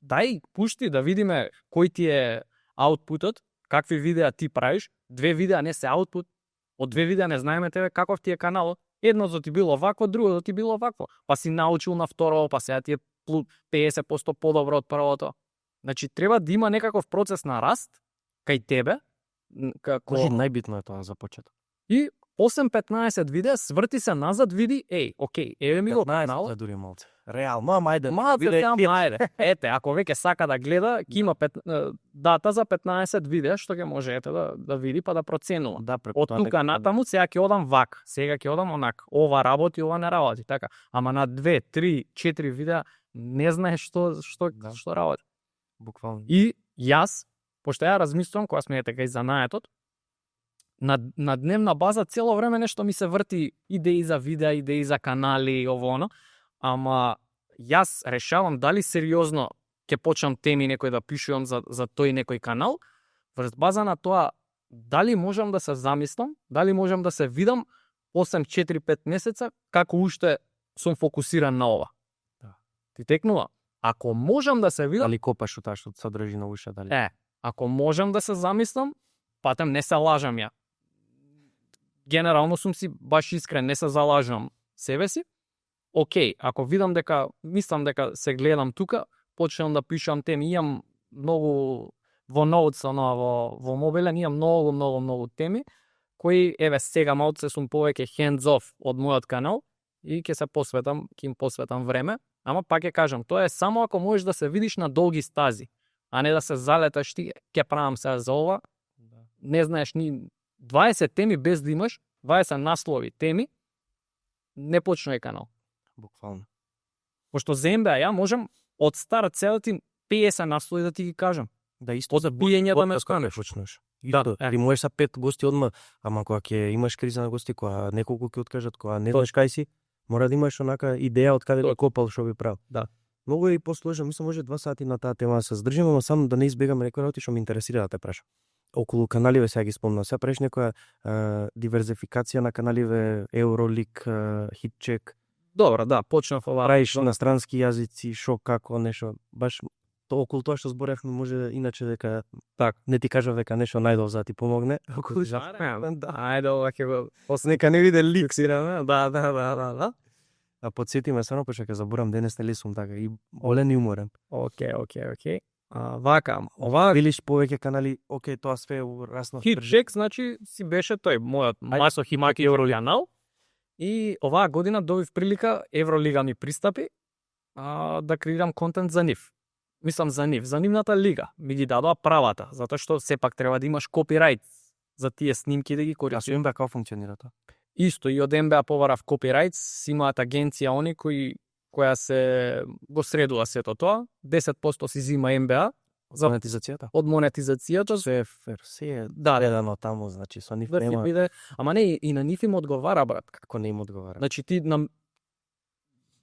Speaker 3: дај пушти да видиме кој ти е аутпутот, какви видеа ти правиш. 2 видеа не се аутпут, од 2 видеа не знаеме тебе каков ти е каналот. Едното ти било вакво, другото ти било вакво. Па си научил на второ, па сега ти е 50% подобро од првото. Значи треба да има некаков процес на раст кај тебе, како
Speaker 2: Може најбитно е тоа за почеток.
Speaker 3: и 8-15 видеа, сврти се назад, види, окей, еве ми го
Speaker 2: 15
Speaker 3: каналот.
Speaker 2: за дури малце. Реално, ама ајде.
Speaker 3: Малце
Speaker 2: виде,
Speaker 3: сам најде. Ете, ако веќе сака да гледа, ќе има дата за 15 видеа што ќе може да види па да проценува.
Speaker 2: Да, преку
Speaker 3: Од
Speaker 2: тоа
Speaker 3: тука натаму сега ќе одам вак, сега ќе одам онак. Ова работи, ова не работи, така. Ама на 2, 3, 4 видеа не знаеш што работи.
Speaker 2: буквално.
Speaker 3: И јас, пошто ја размислувам кога сме така и за наетот, на дневна база цело време нешто ми се врти, идеи за видеа, идеи за канали, ово ама јас решавам дали сериозно ќе почнам теми некој да пишувам за тој некој канал, врз база на тоа дали можам да се замислам, дали можам да се видам 8-4-5 месеца како уште сум фокусиран на ова.
Speaker 2: Да.
Speaker 3: Ти текнува? Ако можам да се видам,
Speaker 2: Дали копаш у таа што содржи на уша, дали?
Speaker 3: ако можам да се замислам, патем не се лажам ја. Генерално сум си баш искрен, не се залажам себе си. Океј, ако видам дека, мислам дека се гледам тука, почнам да пишам теми, имам многу во ноутс, во мобилен, имам многу теми, кои, еве сега малце сум повеќе hands off од мојот канал и ќе им посветам време, ама пак ќе кажам, тоа е само ако можеш да се видиш на долги стази, а не да се залеташ ти, ќе правам сега за ова, не знаеш ни 20 теми без да имаш, 20 наслови теми, не почнувај канал.
Speaker 2: Буквално.
Speaker 3: Пошто за NBA ја можам од старт целти 50 наслови да ти ги кажам.
Speaker 2: Да, исто
Speaker 3: Од биење да ме
Speaker 2: подкаст кога
Speaker 3: станеш.
Speaker 2: почнеш.
Speaker 3: Да,
Speaker 2: Исто, ти можеш са 5 гости одма, ама кога ќе имаш криза на гости, кога неколку ќе откажат, кога не знаеш кај си, мора да имаш онака идеја од каде би копал што би правил.
Speaker 3: Да.
Speaker 2: Многу е и посложно, мислам може 2 сати на таа тема да се здржиме, ама само да не избегаме некои работи што ме интересира да те прашам. Околу каналиве сега ги спомнав. Сега правиш некоја диверзификација на каналиве, Евролиг, Хитчек,
Speaker 3: Добро, да, почнав ова.
Speaker 2: правиш на странски јазици, шо како нешто, баш околу тоа што зборевме може иначе дека
Speaker 3: Так.
Speaker 2: не ти кажав дека нешто најдов за да ти помогне.
Speaker 3: Да, ајде ова ќе го нека не биде ликсираме. Да.
Speaker 2: А подсетиме само пошто ќе заборам денес нели сум така и олен и уморен.
Speaker 3: Океј. Вака, ова
Speaker 2: Видиш повеќе канали, океј, тоа све е расно.
Speaker 3: Хитчек, значи си беше тој мојот Масо Химаки Евролиганал. И оваа година добив прилика, Евролига ми пристапи да креирам контент за нив. Мислам за нив, за нивната лига. Ми ги дадоа правата, затоа што сепак треба да имаш копирајт за тие снимки да ги
Speaker 2: А со
Speaker 3: користиш.
Speaker 2: NBA како функционира тоа?
Speaker 3: Исто и од NBA побарав копирајт, имаат агенција они која се го средува сето тоа. 10% си зима NBA
Speaker 2: За монетизацијата?
Speaker 3: од монетизацијата.
Speaker 2: Се е фер, се е
Speaker 3: Да,
Speaker 2: гледано таму, значи со нив
Speaker 3: да ти
Speaker 2: нема
Speaker 3: биде, ама не и на нив им одговара брат.
Speaker 2: како не им одговара.
Speaker 3: Значи ти на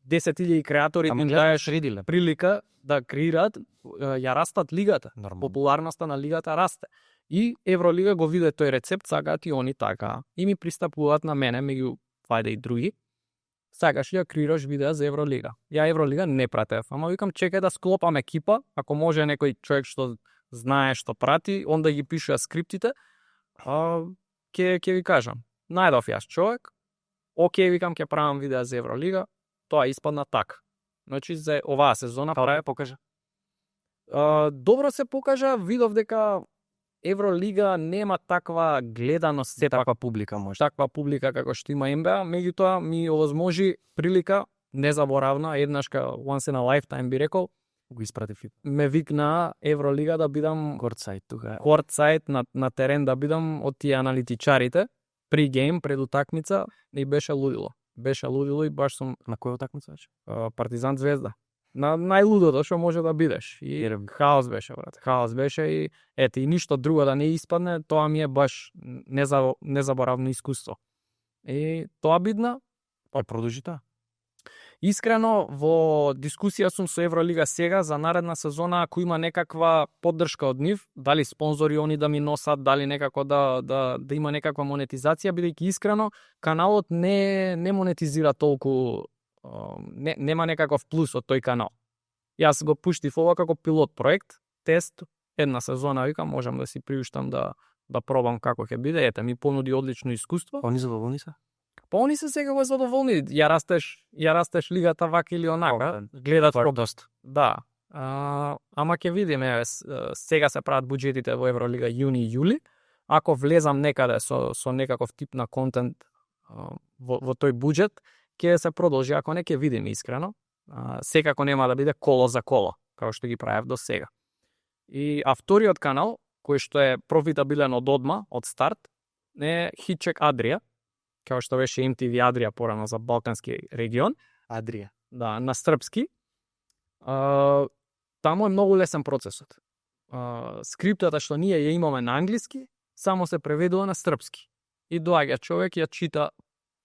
Speaker 3: 10.000 креатори
Speaker 2: Ама
Speaker 3: им
Speaker 2: гледаш
Speaker 3: даеш
Speaker 2: редиле.
Speaker 3: прилика да креираат, ја растат лигата.
Speaker 2: Нормално.
Speaker 3: Популарноста на лигата расте. И Евролига го виде тој рецепт, сакаат и они така. И ми пристапуваат на мене, меѓу вајде и други. Сакаш ли ја креираш видеа за Евролига? Ја Евролига не пратев, ама викам чекај да склопам екипа, ако може некој човек што знае што прати, он да ги пише скриптите, ќе ви кажам. Најдов јас човек, океј, викам ќе правам видеа за Евролига, тоа испадна така. Значи за оваа сезона
Speaker 2: Тоа покажа.
Speaker 3: добро се покажа, видов дека Евролига нема таква гледаност сепак,
Speaker 2: Таква публика може.
Speaker 3: таква публика како што има NBA, меѓутоа ми овозможи прилика незаборавна, еднашка once in a lifetime би рекол,
Speaker 2: Го испратив и
Speaker 3: ме викна Евролига да бидам
Speaker 2: кортсайт тука.
Speaker 3: кортсайд на терен, да бидам од тие аналитичарите, при гейм, пред утакмица, и беше лудило. Беше лудило и баш сум
Speaker 2: На која утакмица беше?
Speaker 3: Партизан Звезда. На најлудото што може да бидеш. И хаос беше, брат. Хаос беше и ете и ништо друго да не испадне, тоа ми е баш незаборавно искуство. И тоа бидна,
Speaker 2: Па продолжи тоа.
Speaker 3: искрено во дискусија сум со Евролига сега за наредна сезона, ако има некаква поддршка од нив, дали спонзори они да ми носат, дали некако да има некаква монетизација, бидејќи искрено каналот не монетизира толку, нема некаков плюс од тој канал. Јас го пуштив ова како пилот проект, тест, една сезона, викам, можам да си приуштам да пробам како ќе биде. Ете, ми понуди одлично искуство.
Speaker 2: Они задоволни се?
Speaker 3: Па они се сега го задоволни. Ја растеш лигата вака или онака. Гледат
Speaker 2: Твар
Speaker 3: како
Speaker 2: доста.
Speaker 3: да. Ама ќе видиме, сега се прават буџетите во Евролига јуни и јули. Ако влезам некаде со некаков тип на контент во тој буџет, ќе се продолжи, ако не ќе видиме искрено. Секако нема да биде коло за коло, како што ги правев до сега. А вториот канал, кој што е профитабилен од одма, од старт, е Хитчек Адрија, како што беше MTV Адрија порано за Балкански регион.
Speaker 2: Адрија.
Speaker 3: Да, на српски. Таму е многу лесен процесот. Скриптата што ние ја имаме на англиски, само се преведува на српски. И доаѓа човек ја чита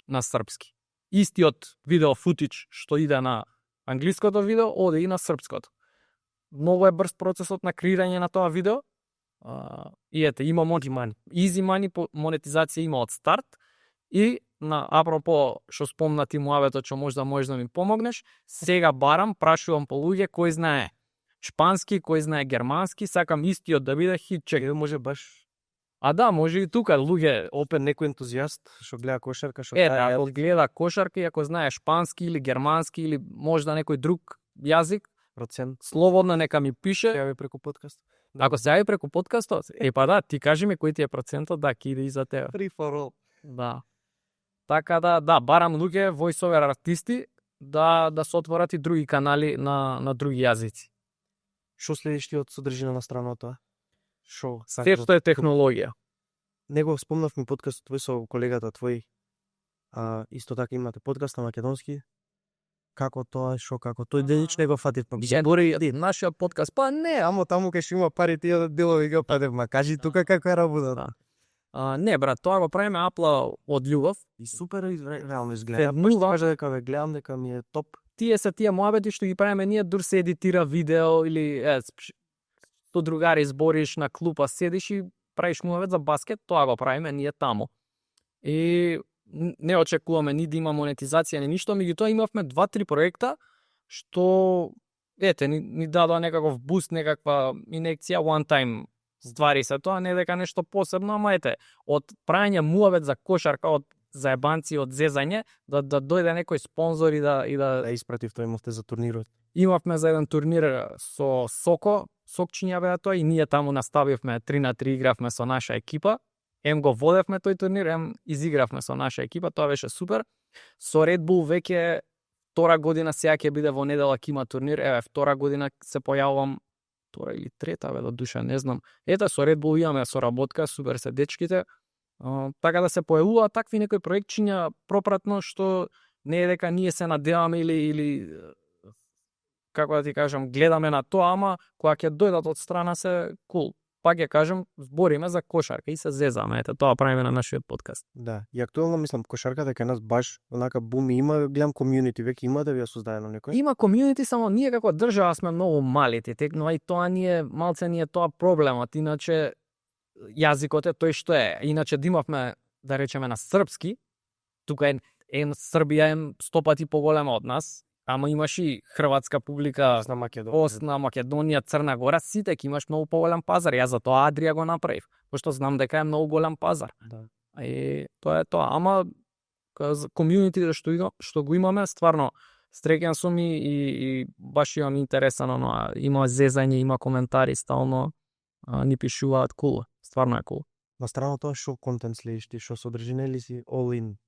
Speaker 3: на српски. Истиот видео футич што иде на англиското видео, оде и на српското. Многу е брз процесот на креирање на тоа видео. И ете, има easy money, монетизација има од старт. И на апропо што спомна ти муаветот што можда ми помогнеш, сега барам, прашувам по луѓе кој знае шпански, кој знае германски, сакам истиот да биде Хитчек.
Speaker 2: Може баш
Speaker 3: Да, може и тука луѓе
Speaker 2: опет некој ентузијаст што гледа кошарка, што
Speaker 3: ако гледа кошарка и ако знае шпански или германски или можда некој друг јазик,
Speaker 2: процент
Speaker 3: слободно нека ми пише.
Speaker 2: јави преку подкаст.
Speaker 3: Ако се јави преку подкастот, па да, ти кажи ми кој ти е процентот, да, ки иде и за тебе.
Speaker 2: Free for all.
Speaker 3: Да. Така да, барам луѓе voiceover артисти да се отворат и други канали на други јазици.
Speaker 2: Што следиш ти од содржина на страна од тоа? Што?
Speaker 3: Се што е технологија.
Speaker 2: Него спомнавме подкастот твој со колегата твој. Исто така имате подкаст на македонски. Како тоа, што како тој денич не го фатив.
Speaker 3: Нашиот подкаст, па не,
Speaker 2: Амо таму кај што има пари тие делови ги опадев, ма кажи тука како е работата.
Speaker 3: Не брат, тоа го правиме апла од љубов.
Speaker 2: И супер реално изгледа. Кажа дека ве гледам дека ми е топ.
Speaker 3: Тие се тие муабети што ги правиме ние, дур се едитира видео или со другари збориш на клупа, седиш и правиш муабет за баскет, тоа го правиме ние таму. И не очекуваме ни да има монетизација, ни ништо, меѓутоа имавме 2-3 проекта што ни дадоа некаков буст, некаква инекција, one time ствари се тоа, не дека нешто посебно, ама од правење муабет за кошарка, од заебанци, од зезање, да дојде некој спонзор и да
Speaker 2: испратив тоа имавте за турнирот.
Speaker 3: Имавме за еден турнир со Сокчиња беа тоа и ние таму наставивме 3-3 игравме со наша екипа. Го водевме тој турнир, изигравме со наша екипа, тоа беше супер. Со Red Bull веќе втора година сега ќе биде во недела има турнир, втора година се појавувам, втора или трета, до душа не знам. Со Red Bull имаме соработка, супер се дечките. Така да се појавува такви некои проектчиња пропратно што не е дека ние се надеваме или како да ти кажам, гледаме на тоа, ама кога ќе дојдат од страна се кул. Пак ја кажам, збориме за кошарка и се зезаме. Тоа правиме на нашиот подкаст.
Speaker 2: Да, и актуелно мислам кошарката дека нас баш онака буми има, гледам комјунити, веќе има да ви ја создадено некој.
Speaker 3: Има комјунити, само ние како држава сме многу мали, но и тоа малце ни е тоа проблемот, иначе јазикот е тој што е. Иначе да имавме, да речеме на српски, тука Србија е 100 пати поголема од нас. Ама имаш и хрватска публика, Босна, Македонија, Црна Гора, сите ќе имаш многу поголем пазар. Јас за тоа Адрија го направив, пошто знам дека е многу голем пазар.
Speaker 2: Да.
Speaker 3: И тоа е тоа. Ама комјунитите што го имаме, стварно среќен сум и баш имам интереса на тоа. Има зезање, има коментари стално, ни пишуваат кул. Стварно е кул.
Speaker 2: На страна тоа што контент следиш ти, што содржина или си all in?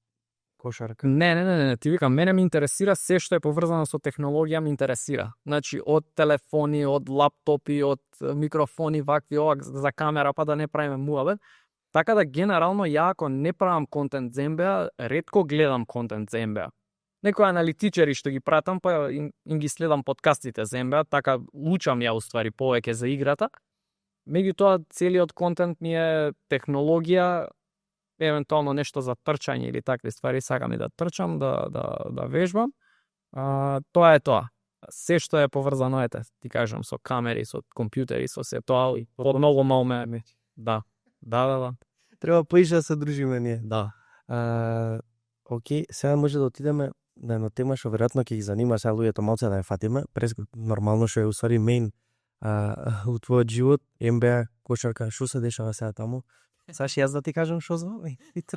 Speaker 2: Кошарка.
Speaker 3: Не, ти викам, мене ме интересира се што е поврзано со технологија, ме интересира. Значи, од телефони, од лаптопи, од микрофони, вакви, за камера, па да не правиме муабет. Така да, генерално, ја ако не правам контент за НБА, ретко гледам контент за НБА. Некои аналитичари што ги пратам, па им ги следам подкастите за НБА, така учам ја уствари повеќе за играта. Меѓутоа, целиот контент ми е технологија, евентуално нешто за трчање или такви ствари, сакам и да трчам, да вежбам. Тоа е тоа. Се што е поврзано, ти кажам, со камери, со компјутери, со се тоа, од многу малме. Да.
Speaker 2: Треба поише да се дружиме ние.
Speaker 3: Да.
Speaker 2: Океј, сега може да отидеме на една тема што веројатно ќе ги занима сега луѓето малце да ја фатиме, нормално што е усвари мејн у твојот живот, НБА, кошарка, што се дешава сега таму? Саш, јас да ти кажам што знам?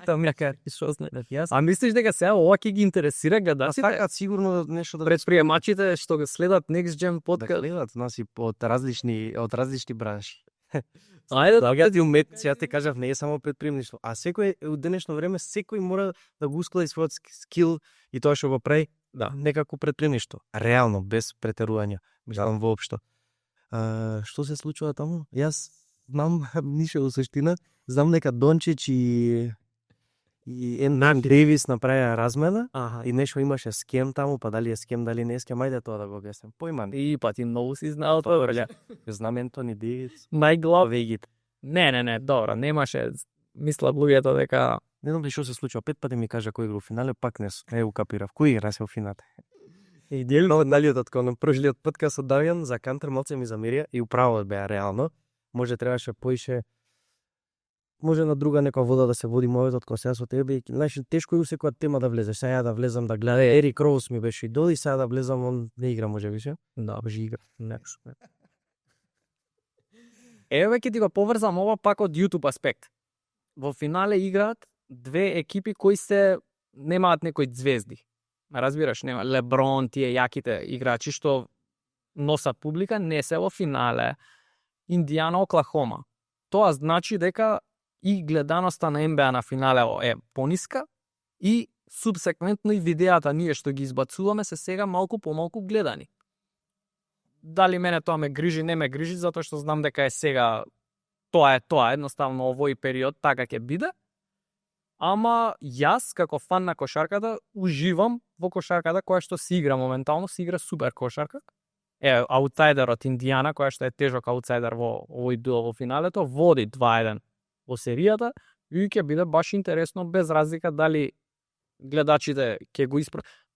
Speaker 3: Тоа ми кажа што знае.
Speaker 2: Јас
Speaker 3: А мислиш дека сега ова ќе ги интересира гледачите?
Speaker 2: сакаат сигурно нешто да
Speaker 3: Предприемачите што го следат Next Gen
Speaker 2: да
Speaker 3: подкаст.
Speaker 2: гледат нас и од различни бранши.
Speaker 3: Ајде,
Speaker 2: Доаѓаат и уметници, ја ти кажав, не е само предприемништво, а секој у денешно време секој мора да го усклади својот скил и тоа што го прави,
Speaker 3: Да.
Speaker 2: некако предприемништво. Реално, без претерување, мислам воопшто. Што се случува таму? Јас знам ништо во суштина, знам дека Дончич и Ен Дейвис направија размена
Speaker 3: Аха.
Speaker 2: и нешто имаше скем таму, па дали е скем, дали не е скем, ајде тоа да го објаснам. Појман.
Speaker 3: И па ти многу си знаел тоа, брале.
Speaker 2: Знам Ентони Дейвис.
Speaker 3: Најглав.
Speaker 2: Вегит.
Speaker 3: Не, добро, немаше. Мислат луѓето дека
Speaker 2: Не знам ли што се случува, 5 пати ми кажа кој игра во финале, пак не укапирав. Кој игра се во финале?
Speaker 3: и дел
Speaker 2: Но налиот кон прошлиот подкаст со Давјан за Кантер малце ми замерија и управо беа реално. Може требаше поише, може на друга некоја вода да се води мојот кога сега со тебе. Знаеш, тешко е у секоја тема да влезеш. Сега ја да влезам да гледам. Ерик Роуз ми беше идол и сега да влезам, он не игра може више.
Speaker 3: Да,
Speaker 2: Може игра. Нешто.
Speaker 3: Еве ќе ти го поврзам ова пак од YouTube аспект. Во финале играат две екипи кои се немаат некои звезди. Разбираш, нема Леброн, тие јаките играчи што носат публика, не се во финале. Индијана, Оклахома. Тоа значи дека и гледаноста на НБА на финале е пониска и субсеквентно и видеата ние што ги избацуваме се сега малку помалку гледани. Дали мене тоа ме грижи, не ме грижи, затоа што знам дека е сега тоа, едноставно овој период така ќе биде. Ама јас како фан на кошарката уживам во кошарката која што се игра моментално, се игра супер кошарка. Аутсайдер од Индијана, која што е тежок аутсайдер во овој дуел во финалето, води 2-1 во серијата и ќе биде баш интересно без разлика дали гледачите ќе го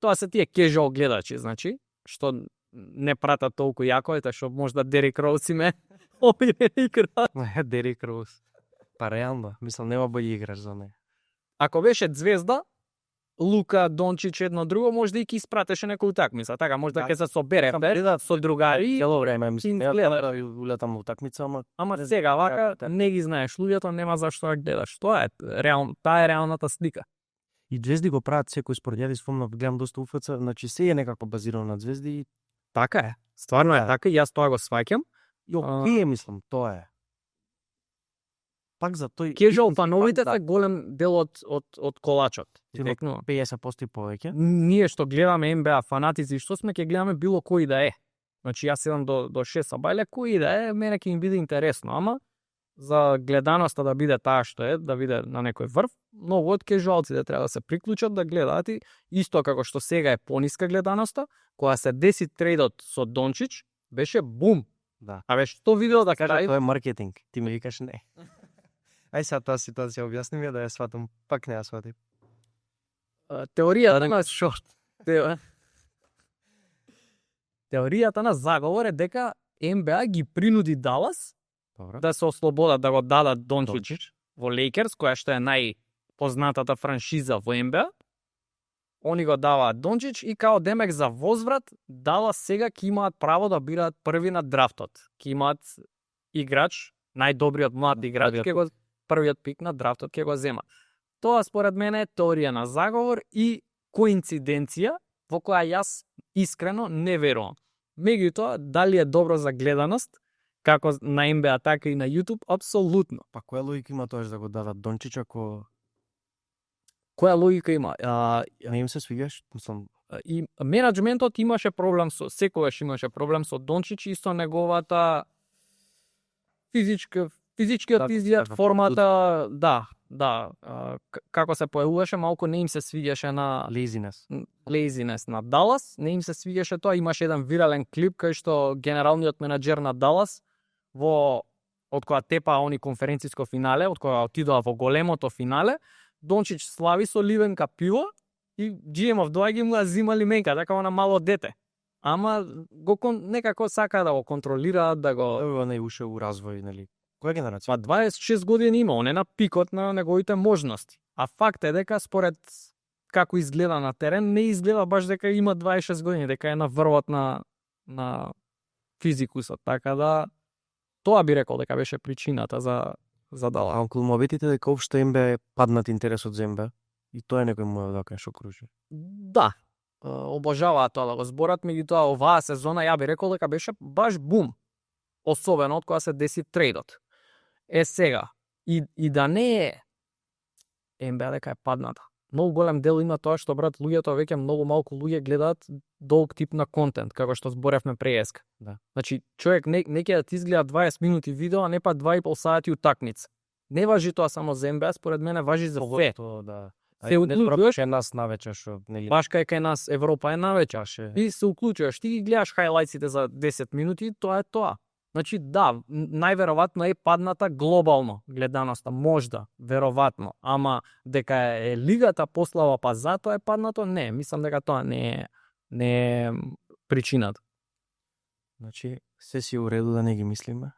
Speaker 3: Тоа се тие casual гледачи, значи, што не пратат толку јако, ете што можда Дерик Роуз име омилен играч.
Speaker 2: Дерик Роуз. Па реално, мислам нема бољи играч за неј.
Speaker 3: Ако беше звезда, Лука, Дончич, едно друго, можда и ќе испратеше некој утакмица. Така, можда ќе се собере со другари.
Speaker 2: Цело време мислам,
Speaker 3: Ти гледа.
Speaker 2: да улетам на утакмица,
Speaker 3: Ама сега вака не ги знаеш луѓето, нема зашто да гледаш. Тоа е таа е реалната слика.
Speaker 2: и звезди го прават секој според. Ја спомнав, гледам доста УФЦ, значи се е некако базирано на звезди.
Speaker 3: Така е. Стварно е така, јас тоа го сваќам.
Speaker 2: И окей, мислам, тоа е. Пак за тој
Speaker 3: Casual фановите се голем дел од колачот. Директно.
Speaker 2: 50% повеќе.
Speaker 3: Ние што гледаме НБА фанатици, што сме ќе гледаме било кој да е. Значи јас седам до 6 сабајле, кој да е, мене ќе ми биде интересно, ама за гледаноста да биде таа што е, да биде на некој врв, многу од кежуалците треба да се приклучат да гледаат и исто како што сега е пониска гледаноста, кога се деси трейдот со Дончич, беше бум.
Speaker 2: Да.
Speaker 3: А беше што видео да
Speaker 2: Кажа,
Speaker 3: кажа,
Speaker 2: тоа е маркетинг. Ти ми викаш не. Ај сега таа ситуација објасни ми ја да ја сватам, пак не ја сватим.
Speaker 3: теоријата на шорт. Теоријата на заговор е дека НБА ги принуди Далас
Speaker 2: Добро.
Speaker 3: да се ослободат, да го дадат Дончич во Лейкерс, која што е најпознатата франшиза во НБА. Они го даваат Дончич и као демек за возврат, Далас сега ќе имаат право да бираат први на драфтот. Ќе имаат играч, најдобриот млад играч, ќе го првиот пик на драфтот ќе го зема. Тоа според мене е теорија на заговор и коинциденција во која јас искрено не верувам. Меѓутоа, дали е добро за гледаност, како на НБА, така и на YouTube, апсолутно.
Speaker 2: Па која логика има тоа да го дадат Дончич ако
Speaker 3: Која логика има?
Speaker 2: не им се свигаш? Мислам,
Speaker 3: И менаџментот имаше проблем секогаш имаше проблем со Дончич и со неговата физичкиот изглед, формата, како се појавуваше, малку не им се свиѓаше на laziness на Далас, не им се свиѓаше тоа. Имаше еден вирален клип кај што генералниот менаџер на Далас од која тепа они конференциско финале, од која отидоа во големото финале, Дончич слави со ливенка пиво и GM-ов доаѓа и му ја зима лименка, така на мало дете. Ама некако сака да го контролираат, да го...
Speaker 2: не уште у развој, нели? Која генерација?
Speaker 3: Па 26 години има, он е на пикот на неговите можности. А факт е дека според како изгледа на терен, не изгледа баш дека има 26 години, дека е на врвот на физикусот, така да тоа би рекол дека беше причината за дала.
Speaker 2: А околу мобитите дека општо им бе паднат интересот за МБА и тоа е некој мој дека што кружи.
Speaker 3: Да, обожаваат тоа да го зборат, меѓутоа оваа сезона ја би рекол дека беше баш бум. Особено од кога се деси трейдот. Сега, и да не е МБА дека е падната. Многу голем дел има тоа што брат луѓето веќе многу малку луѓе гледаат долг тип на контент, како што зборевме преска.
Speaker 2: Да.
Speaker 3: Значи, човек не ќе да ти изгледа 20 минути видео, а не па 2,5 сати утакмица. Не важи тоа само за МБА, според мене важи за све.
Speaker 2: Тоа да.
Speaker 3: Се уклучуваш,
Speaker 2: Е нас навечер што нели.
Speaker 3: баш кај нас Европа е навечер. И се уклучуваш, ти ги гледаш хайлайтсите за 10 минути и тоа е тоа. Значи да, најверојатно е падната глобално гледаноста, можда, веројатно, ама дека е лигата послава па затоа е паднато, не, мислам дека тоа не е причината.
Speaker 2: Значи се си уреду да не ги мислиме.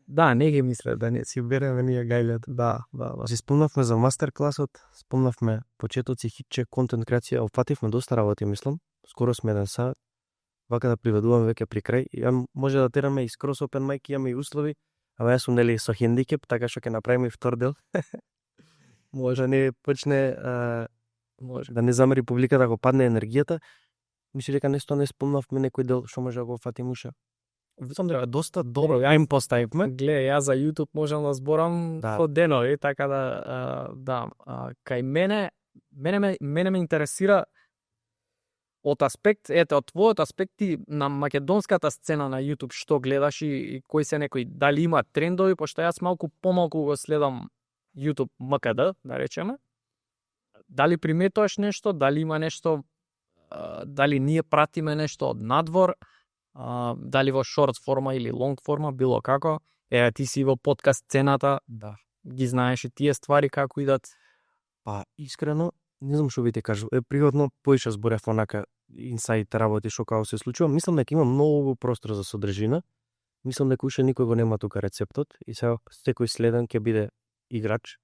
Speaker 3: Да, не ги мисле да не си береме ние гајлет. Да.
Speaker 2: Си спомнавме за мастер класот, спомнавме почетоци, хитче, контент креација, опфативме доста работи, мислам. Скоро сме 1 сат. Вака да приведуваме веќе при крај. Ја може да тераме и скрос open mic, имаме и услови, ама јас сум нели со хендикеп, така што ќе направиме и втор дел. Може не почне може да не замери публиката ако падне енергијата. Мислиш дека нешто не спомнавме некој дел што може да го фатим уша? Мислам дека доста добро ја им поставивме.
Speaker 3: Гле, јас за YouTube можам да зборам со денови, така да, кај мене ме интересира од аспект, од твојот аспект на македонската сцена на YouTube, што гледаш и кои се некои, дали има трендови, пошто јас помалку го следам YouTube МКД, да речеме. Дали приметуваш нешто, дали има нешто, дали ние пратиме нешто од надвор, дали во шорт форма или лонг форма, било како. Ти си во подкаст сцената,
Speaker 2: Да.
Speaker 3: ги знаеш и тие ствари како идат.
Speaker 2: Па искрено не знам што ви те кажам. Природно поише зборев онака инсайт работи што као се случува. Мислам дека има многу простор за содржина. Мислам дека уште никој го нема тука рецептот и сега секој следен ќе биде играч.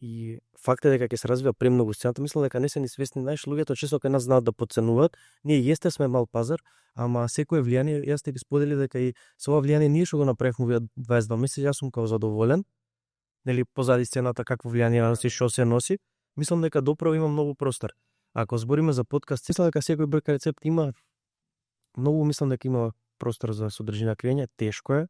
Speaker 2: И факт е дека ќе се развива премногу сцената. Мислам дека не се ни свесни, знаеш, луѓето често кај нас знаат да подценуваат. Ние јесте сме мал пазар, ама секое влијание, јас те ви сподели дека и со ова влијание ние што го направивме овие 22 месеци, јас сум као задоволен. Нели позади сцената какво влијание носи, што се носи. Мислам дека доправо има многу простор. Ако збориме за подкаст, мислам дека секој брка рецепт има многу, мислам дека има простор за содржина креање, тешко е.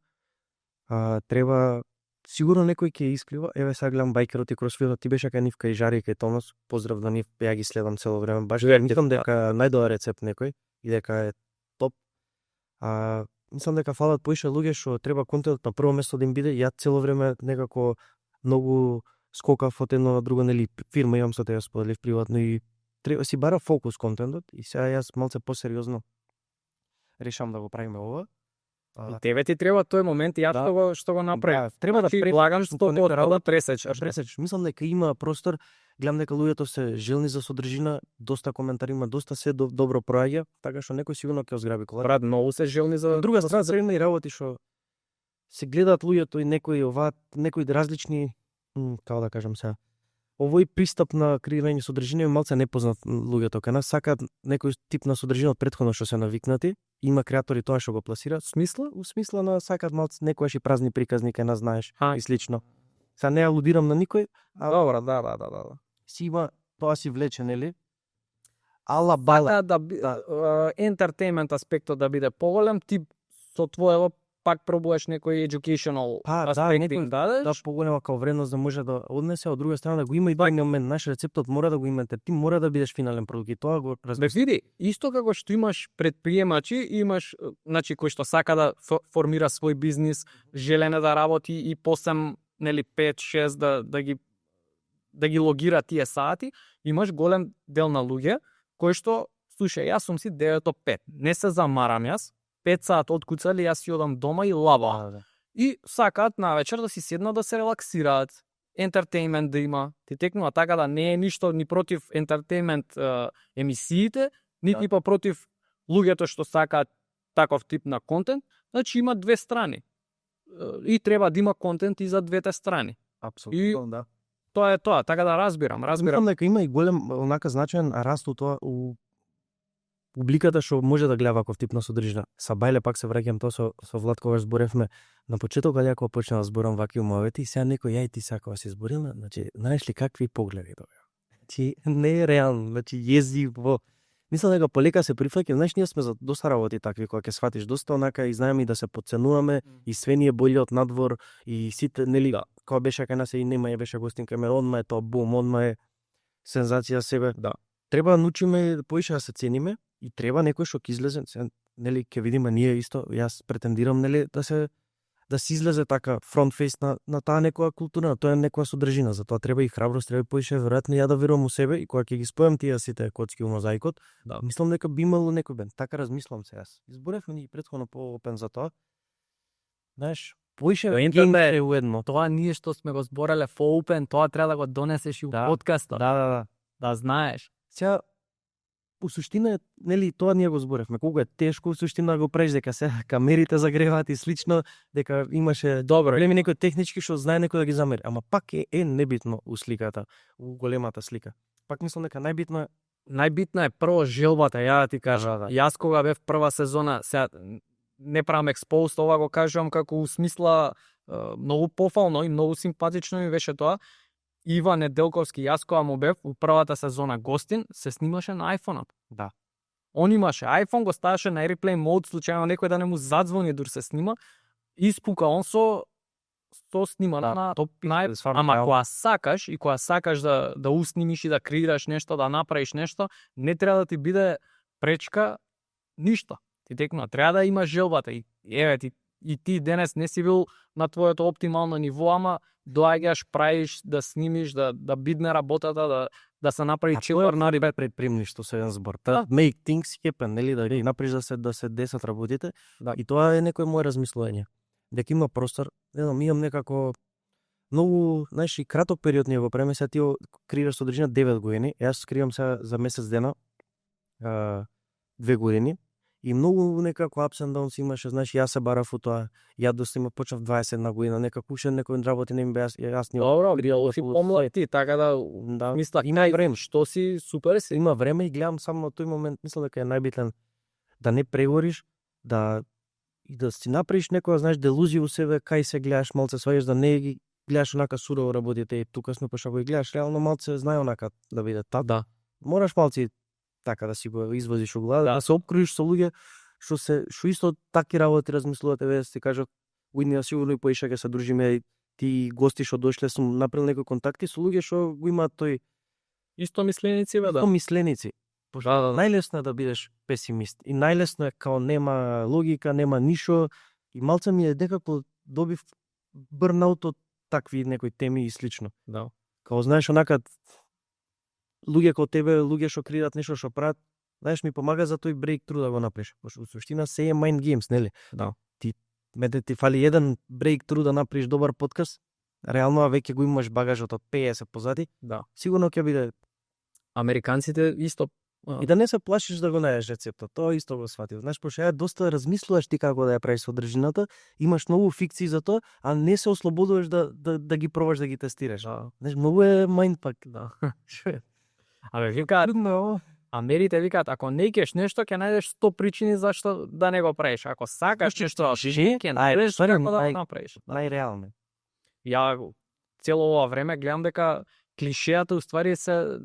Speaker 2: Треба сигурно некој ќе исклива. Еве сега гледам байкерот и кросфитот, ти беше кај нив кај Жари и кај Томас. Поздрав на нив, ја ги следам цело време. Баш мислам дека најдобар рецепт некој и дека е топ. Мислам дека фалат поише луѓе што треба контентот на прво место да им биде. Ја цело време некако многу скокав од едно на друго, нели фирма имам со тебе споделив приватно и треба си бара фокус контентот и сега јас малце посериозно решам да го правиме ова.
Speaker 3: И тебе ти треба тој момент и јас што го направи.
Speaker 2: Треба да
Speaker 3: предлагам што да пресечеш.
Speaker 2: Мислам дека има простор, гледам дека луѓето се желни за содржина, доста коментари има, доста се добро проаѓа, така што некој сигурно ќе озграби кола.
Speaker 3: Брат, многу се желни за
Speaker 2: друга страна за и работи што се гледаат луѓето и некои различни, како да кажам сега, овој пристап на креирање содржина е малце непознат луѓето. Кај нас сакаат некој тип на содржина од претходно што се навикнати. Има креатори тоа што го пласираат. У смисла на сакаат малце некојаш и празни приказни кај нас, знаеш, и слично. Сега не алудирам на никој.
Speaker 3: Добро, да.
Speaker 2: Си има, тоа си влече, нели? Ала бала.
Speaker 3: Ентертеймент аспектот да биде поголем, ти со твоево пак пробуваш некој educational аспект
Speaker 2: да поголема као вредност да може да однесе, од друга страна да го има и тој момент, наш рецептот мора да го имате, ти мора да бидеш финален продукт и тоа го
Speaker 3: разбираш. Види, исто како што имаш предприемачи, имаш, значи кој што сака да формира свој бизнис, желене да работи и посем, нели 5-6 да ги логира тие сати, имаш голем дел на луѓе кои што слушај, јас сум си 9-5, не се замарам јас. 5 сат откуцали, јас си одам дома и лаба. И сакаат навечер да си седнат да се релаксираат. Ентертеймент да има. Ти текнува така да не е ништо ни против ентертеймент емисиите, нити па против луѓето што сакаат таков тип на контент. Значи има две страни. И треба да има контент и за двете страни.
Speaker 2: Апсолутно, да.
Speaker 3: тоа е тоа, така да разбирам.
Speaker 2: Мислам дека има и голем онака значаен раст у тоа у публиката што може да гледа ваков тип на содржина. Са Бајле пак се враќам тоа со Влад кога зборевме на почеток кога ја почнав да зборам вакви умовети и сега некој ја и ти сакава се зборилме, значи знаеш ли какви погледи тоа. Значи не е реално, значи језиво. Мислам дека полека се прифаќа, знаеш ние сме за доста работи такви кога ќе сватиш доста онака и знаеме и да се подценуваме и све ни е боле од надвор и сите нели кога беше кај нас и нема ја беше гостин кај мене, одма е тоа бум, одма е сензација себе.
Speaker 3: Да.
Speaker 2: Треба да научиме поише да се цениме и треба некој што ќе излезе, нели ќе видиме ние исто, јас претендирам нели да се излезе така фронтфейс на таа некоја култура, на тоа некоја содржина, затоа треба и храброст, треба и поише веројатно ја да верувам у себе и кога ќе ги спојам тие сите коцки у мозаикот,
Speaker 3: Да.
Speaker 2: мислам дека би имало некој бенд. Така размислам се јас. Изборевме ни претходно по-опен за тоа. Знаеш, поише
Speaker 3: интернет
Speaker 2: е уедно.
Speaker 3: Тоа ние што сме го збореле for open, тоа треба да го донесеш и у
Speaker 2: Да.
Speaker 3: подкастот. Да знаеш.
Speaker 2: Сега у суштина нели тоа ние го зборевме, колку е тешко у суштина да го правиш дека се камерите загреваат и слично, дека имаше
Speaker 3: Добро.
Speaker 2: големи некои технички што знае некој да ги замери, ама пак е небитно у сликата, у големата слика. Пак мислам дека
Speaker 3: Најбитна е прво желбата, ја да ти кажа.
Speaker 2: Да.
Speaker 3: Јас кога бев прва сезона, сега не правам експоуст, ова го кажувам како у смисла многу пофално и многу симпатично ми беше тоа. Иван Неделковски, јас кога му бев у првата сезона гостин, се снимаше на iPhone-от.
Speaker 2: Да.
Speaker 3: Он имаше iPhone, го ставаше на replay mode, случајно некој да не му задзвони дур се снима, испука он со снима на
Speaker 2: топ,
Speaker 3: ама кога сакаш и кога сакаш да уснимиш и да креираш нешто, да направиш нешто, не треба да ти биде пречка ништо. Ти текно треба да имаш желбата и еве ти денес не си бил на твоето оптимално ниво, ама доаѓаш, правиш, да снимиш, да бидне работата, да се направи
Speaker 2: чилър на предпримништво со еден збор.
Speaker 3: Да.
Speaker 2: Make things happen, нели да ги направиш да се десат работите.
Speaker 3: Да.
Speaker 2: И тоа е некој мој размислување. Дека има простор, не знам, имам некако многу, знаеш, и краток период ние го правиме, сега ти креираш содржина 9 години, јас креирам сега за месец дена 2 години. И многу некако ups and downs имаше, знаеш, јас се барав у тоа, ја достигнав почнав 21 година, некако уште некои работи не ми беа јасни.
Speaker 3: Добро, гријало си помлад ти, така да мисла,
Speaker 2: има и време.
Speaker 3: Што си супер си.
Speaker 2: Има време и гледам само на тој момент, мислам дека е најбитен да не прегориш, да си направиш некоја, знаеш, делузија у себе, кај се гледаш, малце сваѓаш да не ги гледаш онака сурово работите и тука сме пошто го гледаш, реално малце знае онака да биде та.
Speaker 3: Да.
Speaker 2: Мораш малци така да си го извозиш у глава, да се опкружиш со луѓе што исто таки работи размислуваат, еве да ти кажа, уиднија сигурно и поише ќе се дружиме, ти гости што дошле сум направил некои контакти со луѓе што го имаат тој
Speaker 3: Исто мисленици, бе, да.
Speaker 2: Исто мисленици.
Speaker 3: Да.
Speaker 2: Најлесно е да бидеш песимист и најлесно е као нема логика, нема ништо и малце ми е некако добив бърнаут од такви некои теми и слично.
Speaker 3: Да.
Speaker 2: Као знаеш онака луѓе како тебе, луѓе што креираат нешто што прават, знаеш ми помага за тој breakthrough да го направиш. Пошто во суштина се е mind games, нели?
Speaker 3: Да.
Speaker 2: Ти фали еден breakthrough да направиш добар подкаст, реално веќе го имаш багажот од 50 позади.
Speaker 3: Да.
Speaker 2: Сигурно ќе биде.
Speaker 3: Американците исто
Speaker 2: И да не се плашиш да го најдеш рецепта, тоа исто го сватив. Знаеш, пошто ја доста размислуваш ти како да ја правиш содржината, имаш многу фикции за тоа, а не се ослободуваш да ги пробаш да ги тестираш.
Speaker 3: Да.
Speaker 2: Знаеш, многу е mindfuck.
Speaker 3: Да. Абе, викаат, Америте викаат, ако не икеш нешто, ќе најдеш 100 причини зашто да не го правиш. Ако сакаш нешто, ќе најдеш како да го направиш.
Speaker 2: Најреално.
Speaker 3: Ја цело ова време гледам дека клишеата уствари се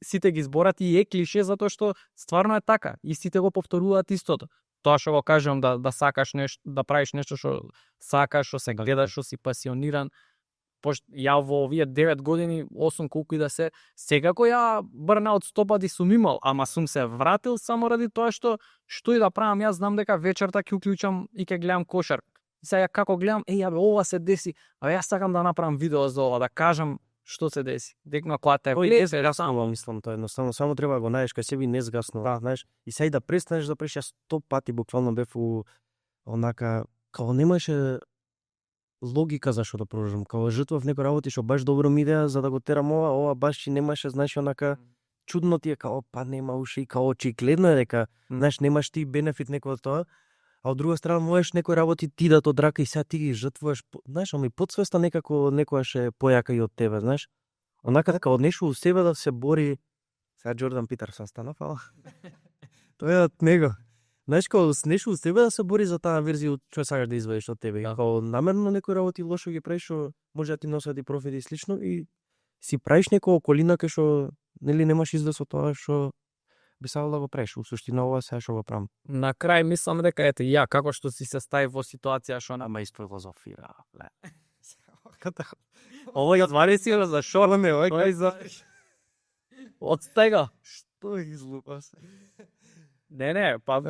Speaker 3: сите ги зборат и е клише затоа што стварно е така и сите го повторуваат истото. Тоа што го кажам да сакаш нешто, да правиш нешто што сакаш, што се гледаш, што си пасиониран. Ја во овие 9 години, 8 колку и да се, секако ја бърнаут 100 пати сум имал, ама сум се вратил само ради тоа што и да правам, јас знам дека вечерта ќе уклучам и ќе гледам кошарка. Сега како гледам, јабе, ова се деси, а јас сакам да направам видео за ова, да кажам што се деси. Декно кога те влезе,
Speaker 2: јас само мислам тоа едноставно, само треба да го најдеш кај себе и не згасно. Да, знаеш, и сега да престанеш да правиш, јас 100 пати буквално бев у онака као немаше логика зашто да продолжам. Као жртвав некои работи што баш добро ми идеа за да го терам ова баш чи немаше, знаеш, онака чудно ти е као па нема уши, као очигледно е дека знаеш немаш ти бенефит некој од тоа. А од друга страна можеш некои работи ти да од рака и сега ти ги жртвуваш, знаеш, ама и подсвеста некако некојаш е појака и од тебе, знаеш. Онака така од нешто у себе да се бори. Сега Джордан Питерсон станав, ала тој е од него. Знаеш, као нешто у себе да се бори за таа верзија што сакаш да извадиш од тебе. Као намерно некои работи лошо ги правиш, што може да ти носат и профит и слично, и си правиш некоја околина кај што нели немаш излез од тоа што би сакал да го правиш. У суштина ова сега што го правам.
Speaker 3: На крај мислам дека ете ја како што си се стави во ситуација што
Speaker 2: Ама исто филозофира.
Speaker 3: Ова ја звари си за шо не тој за од стега.
Speaker 2: Што излупа се?
Speaker 3: Не, па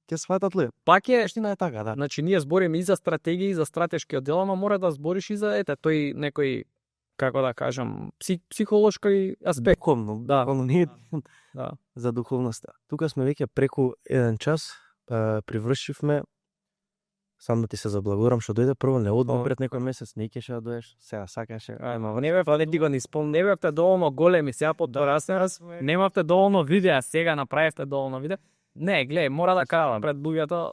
Speaker 2: Ќе сватат ли?
Speaker 3: пак е,
Speaker 2: Штина е така, да.
Speaker 3: значи ние збориме и за стратегија и за стратешки оддел, ама мора да збориш и за ете тој некој, како да кажам, психолошки аспект.
Speaker 2: Духовно,
Speaker 3: Да.
Speaker 2: духовно, ние
Speaker 3: Да.
Speaker 2: за духовноста. Тука сме веќе преку 1 час, привршивме. Сам да ти се заблагодарам што дојде прво, не одма пред некој месец, не кеше да доеш, сега сакаше.
Speaker 3: Ама не бев, не ти го ни спомнам, не бевте доволно големи, сега подорасна, немавте доволно видеа, сега направивте доволно видеа. Не, гледај, мора да кажам пред луѓето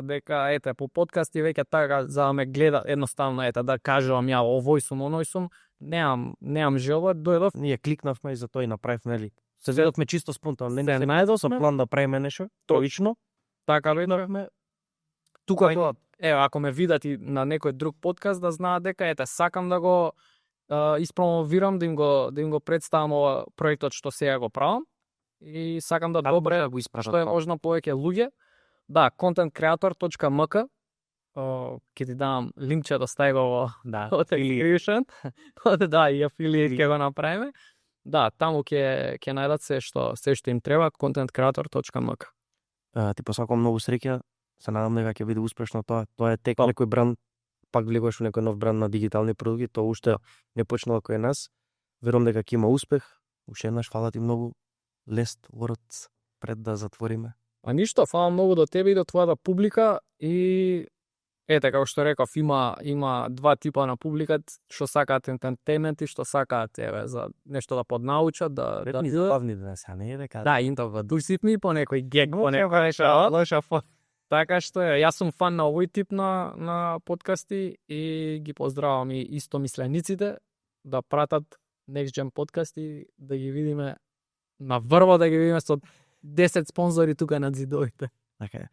Speaker 3: дека ете по подкасти веќе така за да ме гледа едноставно ете да кажувам ја овој сум, оној сум, немам желба, дојдов.
Speaker 2: Ние кликнавме и за тоа и направивме, нели? Се зедовме чисто спонтано, не
Speaker 3: Се
Speaker 2: се
Speaker 3: најдовме.
Speaker 2: со план да правиме нешто, точно.
Speaker 3: Така ли?
Speaker 2: Тука
Speaker 3: Тоа, ако ме видат и на некој друг подкаст да знаат дека ете сакам да го испромовирам, да им го представам ова проектот што сега го правам и сакам да добре
Speaker 2: да го испрашат.
Speaker 3: што е можно повеќе луѓе. Да, contentcreator.mk ќе ти дам линкче да стави го во
Speaker 2: Да.
Speaker 3: description. Да, и афилиет ќе го направиме. Да, таму ќе најдат се што им треба, contentcreator.mk.
Speaker 2: Ти посакувам многу среќа. Се надам дека ќе биде успешно тоа. Тоа е тек некој бранд, пак влегуваш во некој нов бранд на дигитални продукти, тоа уште не почнало кој нас. Верувам дека ќе има успех. Уште еднаш фала ти многу. Last words пред да затвориме.
Speaker 3: А ништо, фала многу до тебе и до твојата публика и ете како што реков, има два типа на публика, што сакаат ентертеймент и што сакаат за нешто да поднаучат, да
Speaker 2: Главни денес, а не е дека.
Speaker 3: да, интровадусив ми по некој гег, по некој
Speaker 2: лоша фон.
Speaker 3: Така што е, јас сум фан на овој тип на подкасти и ги поздравам и истомислениците да пратат Next Gen подкасти, да ги видиме на врво, да ги видиме со 10 спонзори тука на зидовите.
Speaker 2: Така е.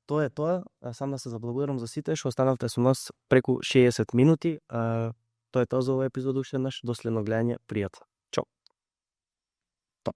Speaker 2: Тоа е тоа. Сам да се заблагодарам за сите што останавте со нас преку 60 минути. Тоа е тоа за овој епизод уште еднаш. До следно гледање. Пријатно. Чао. Топ.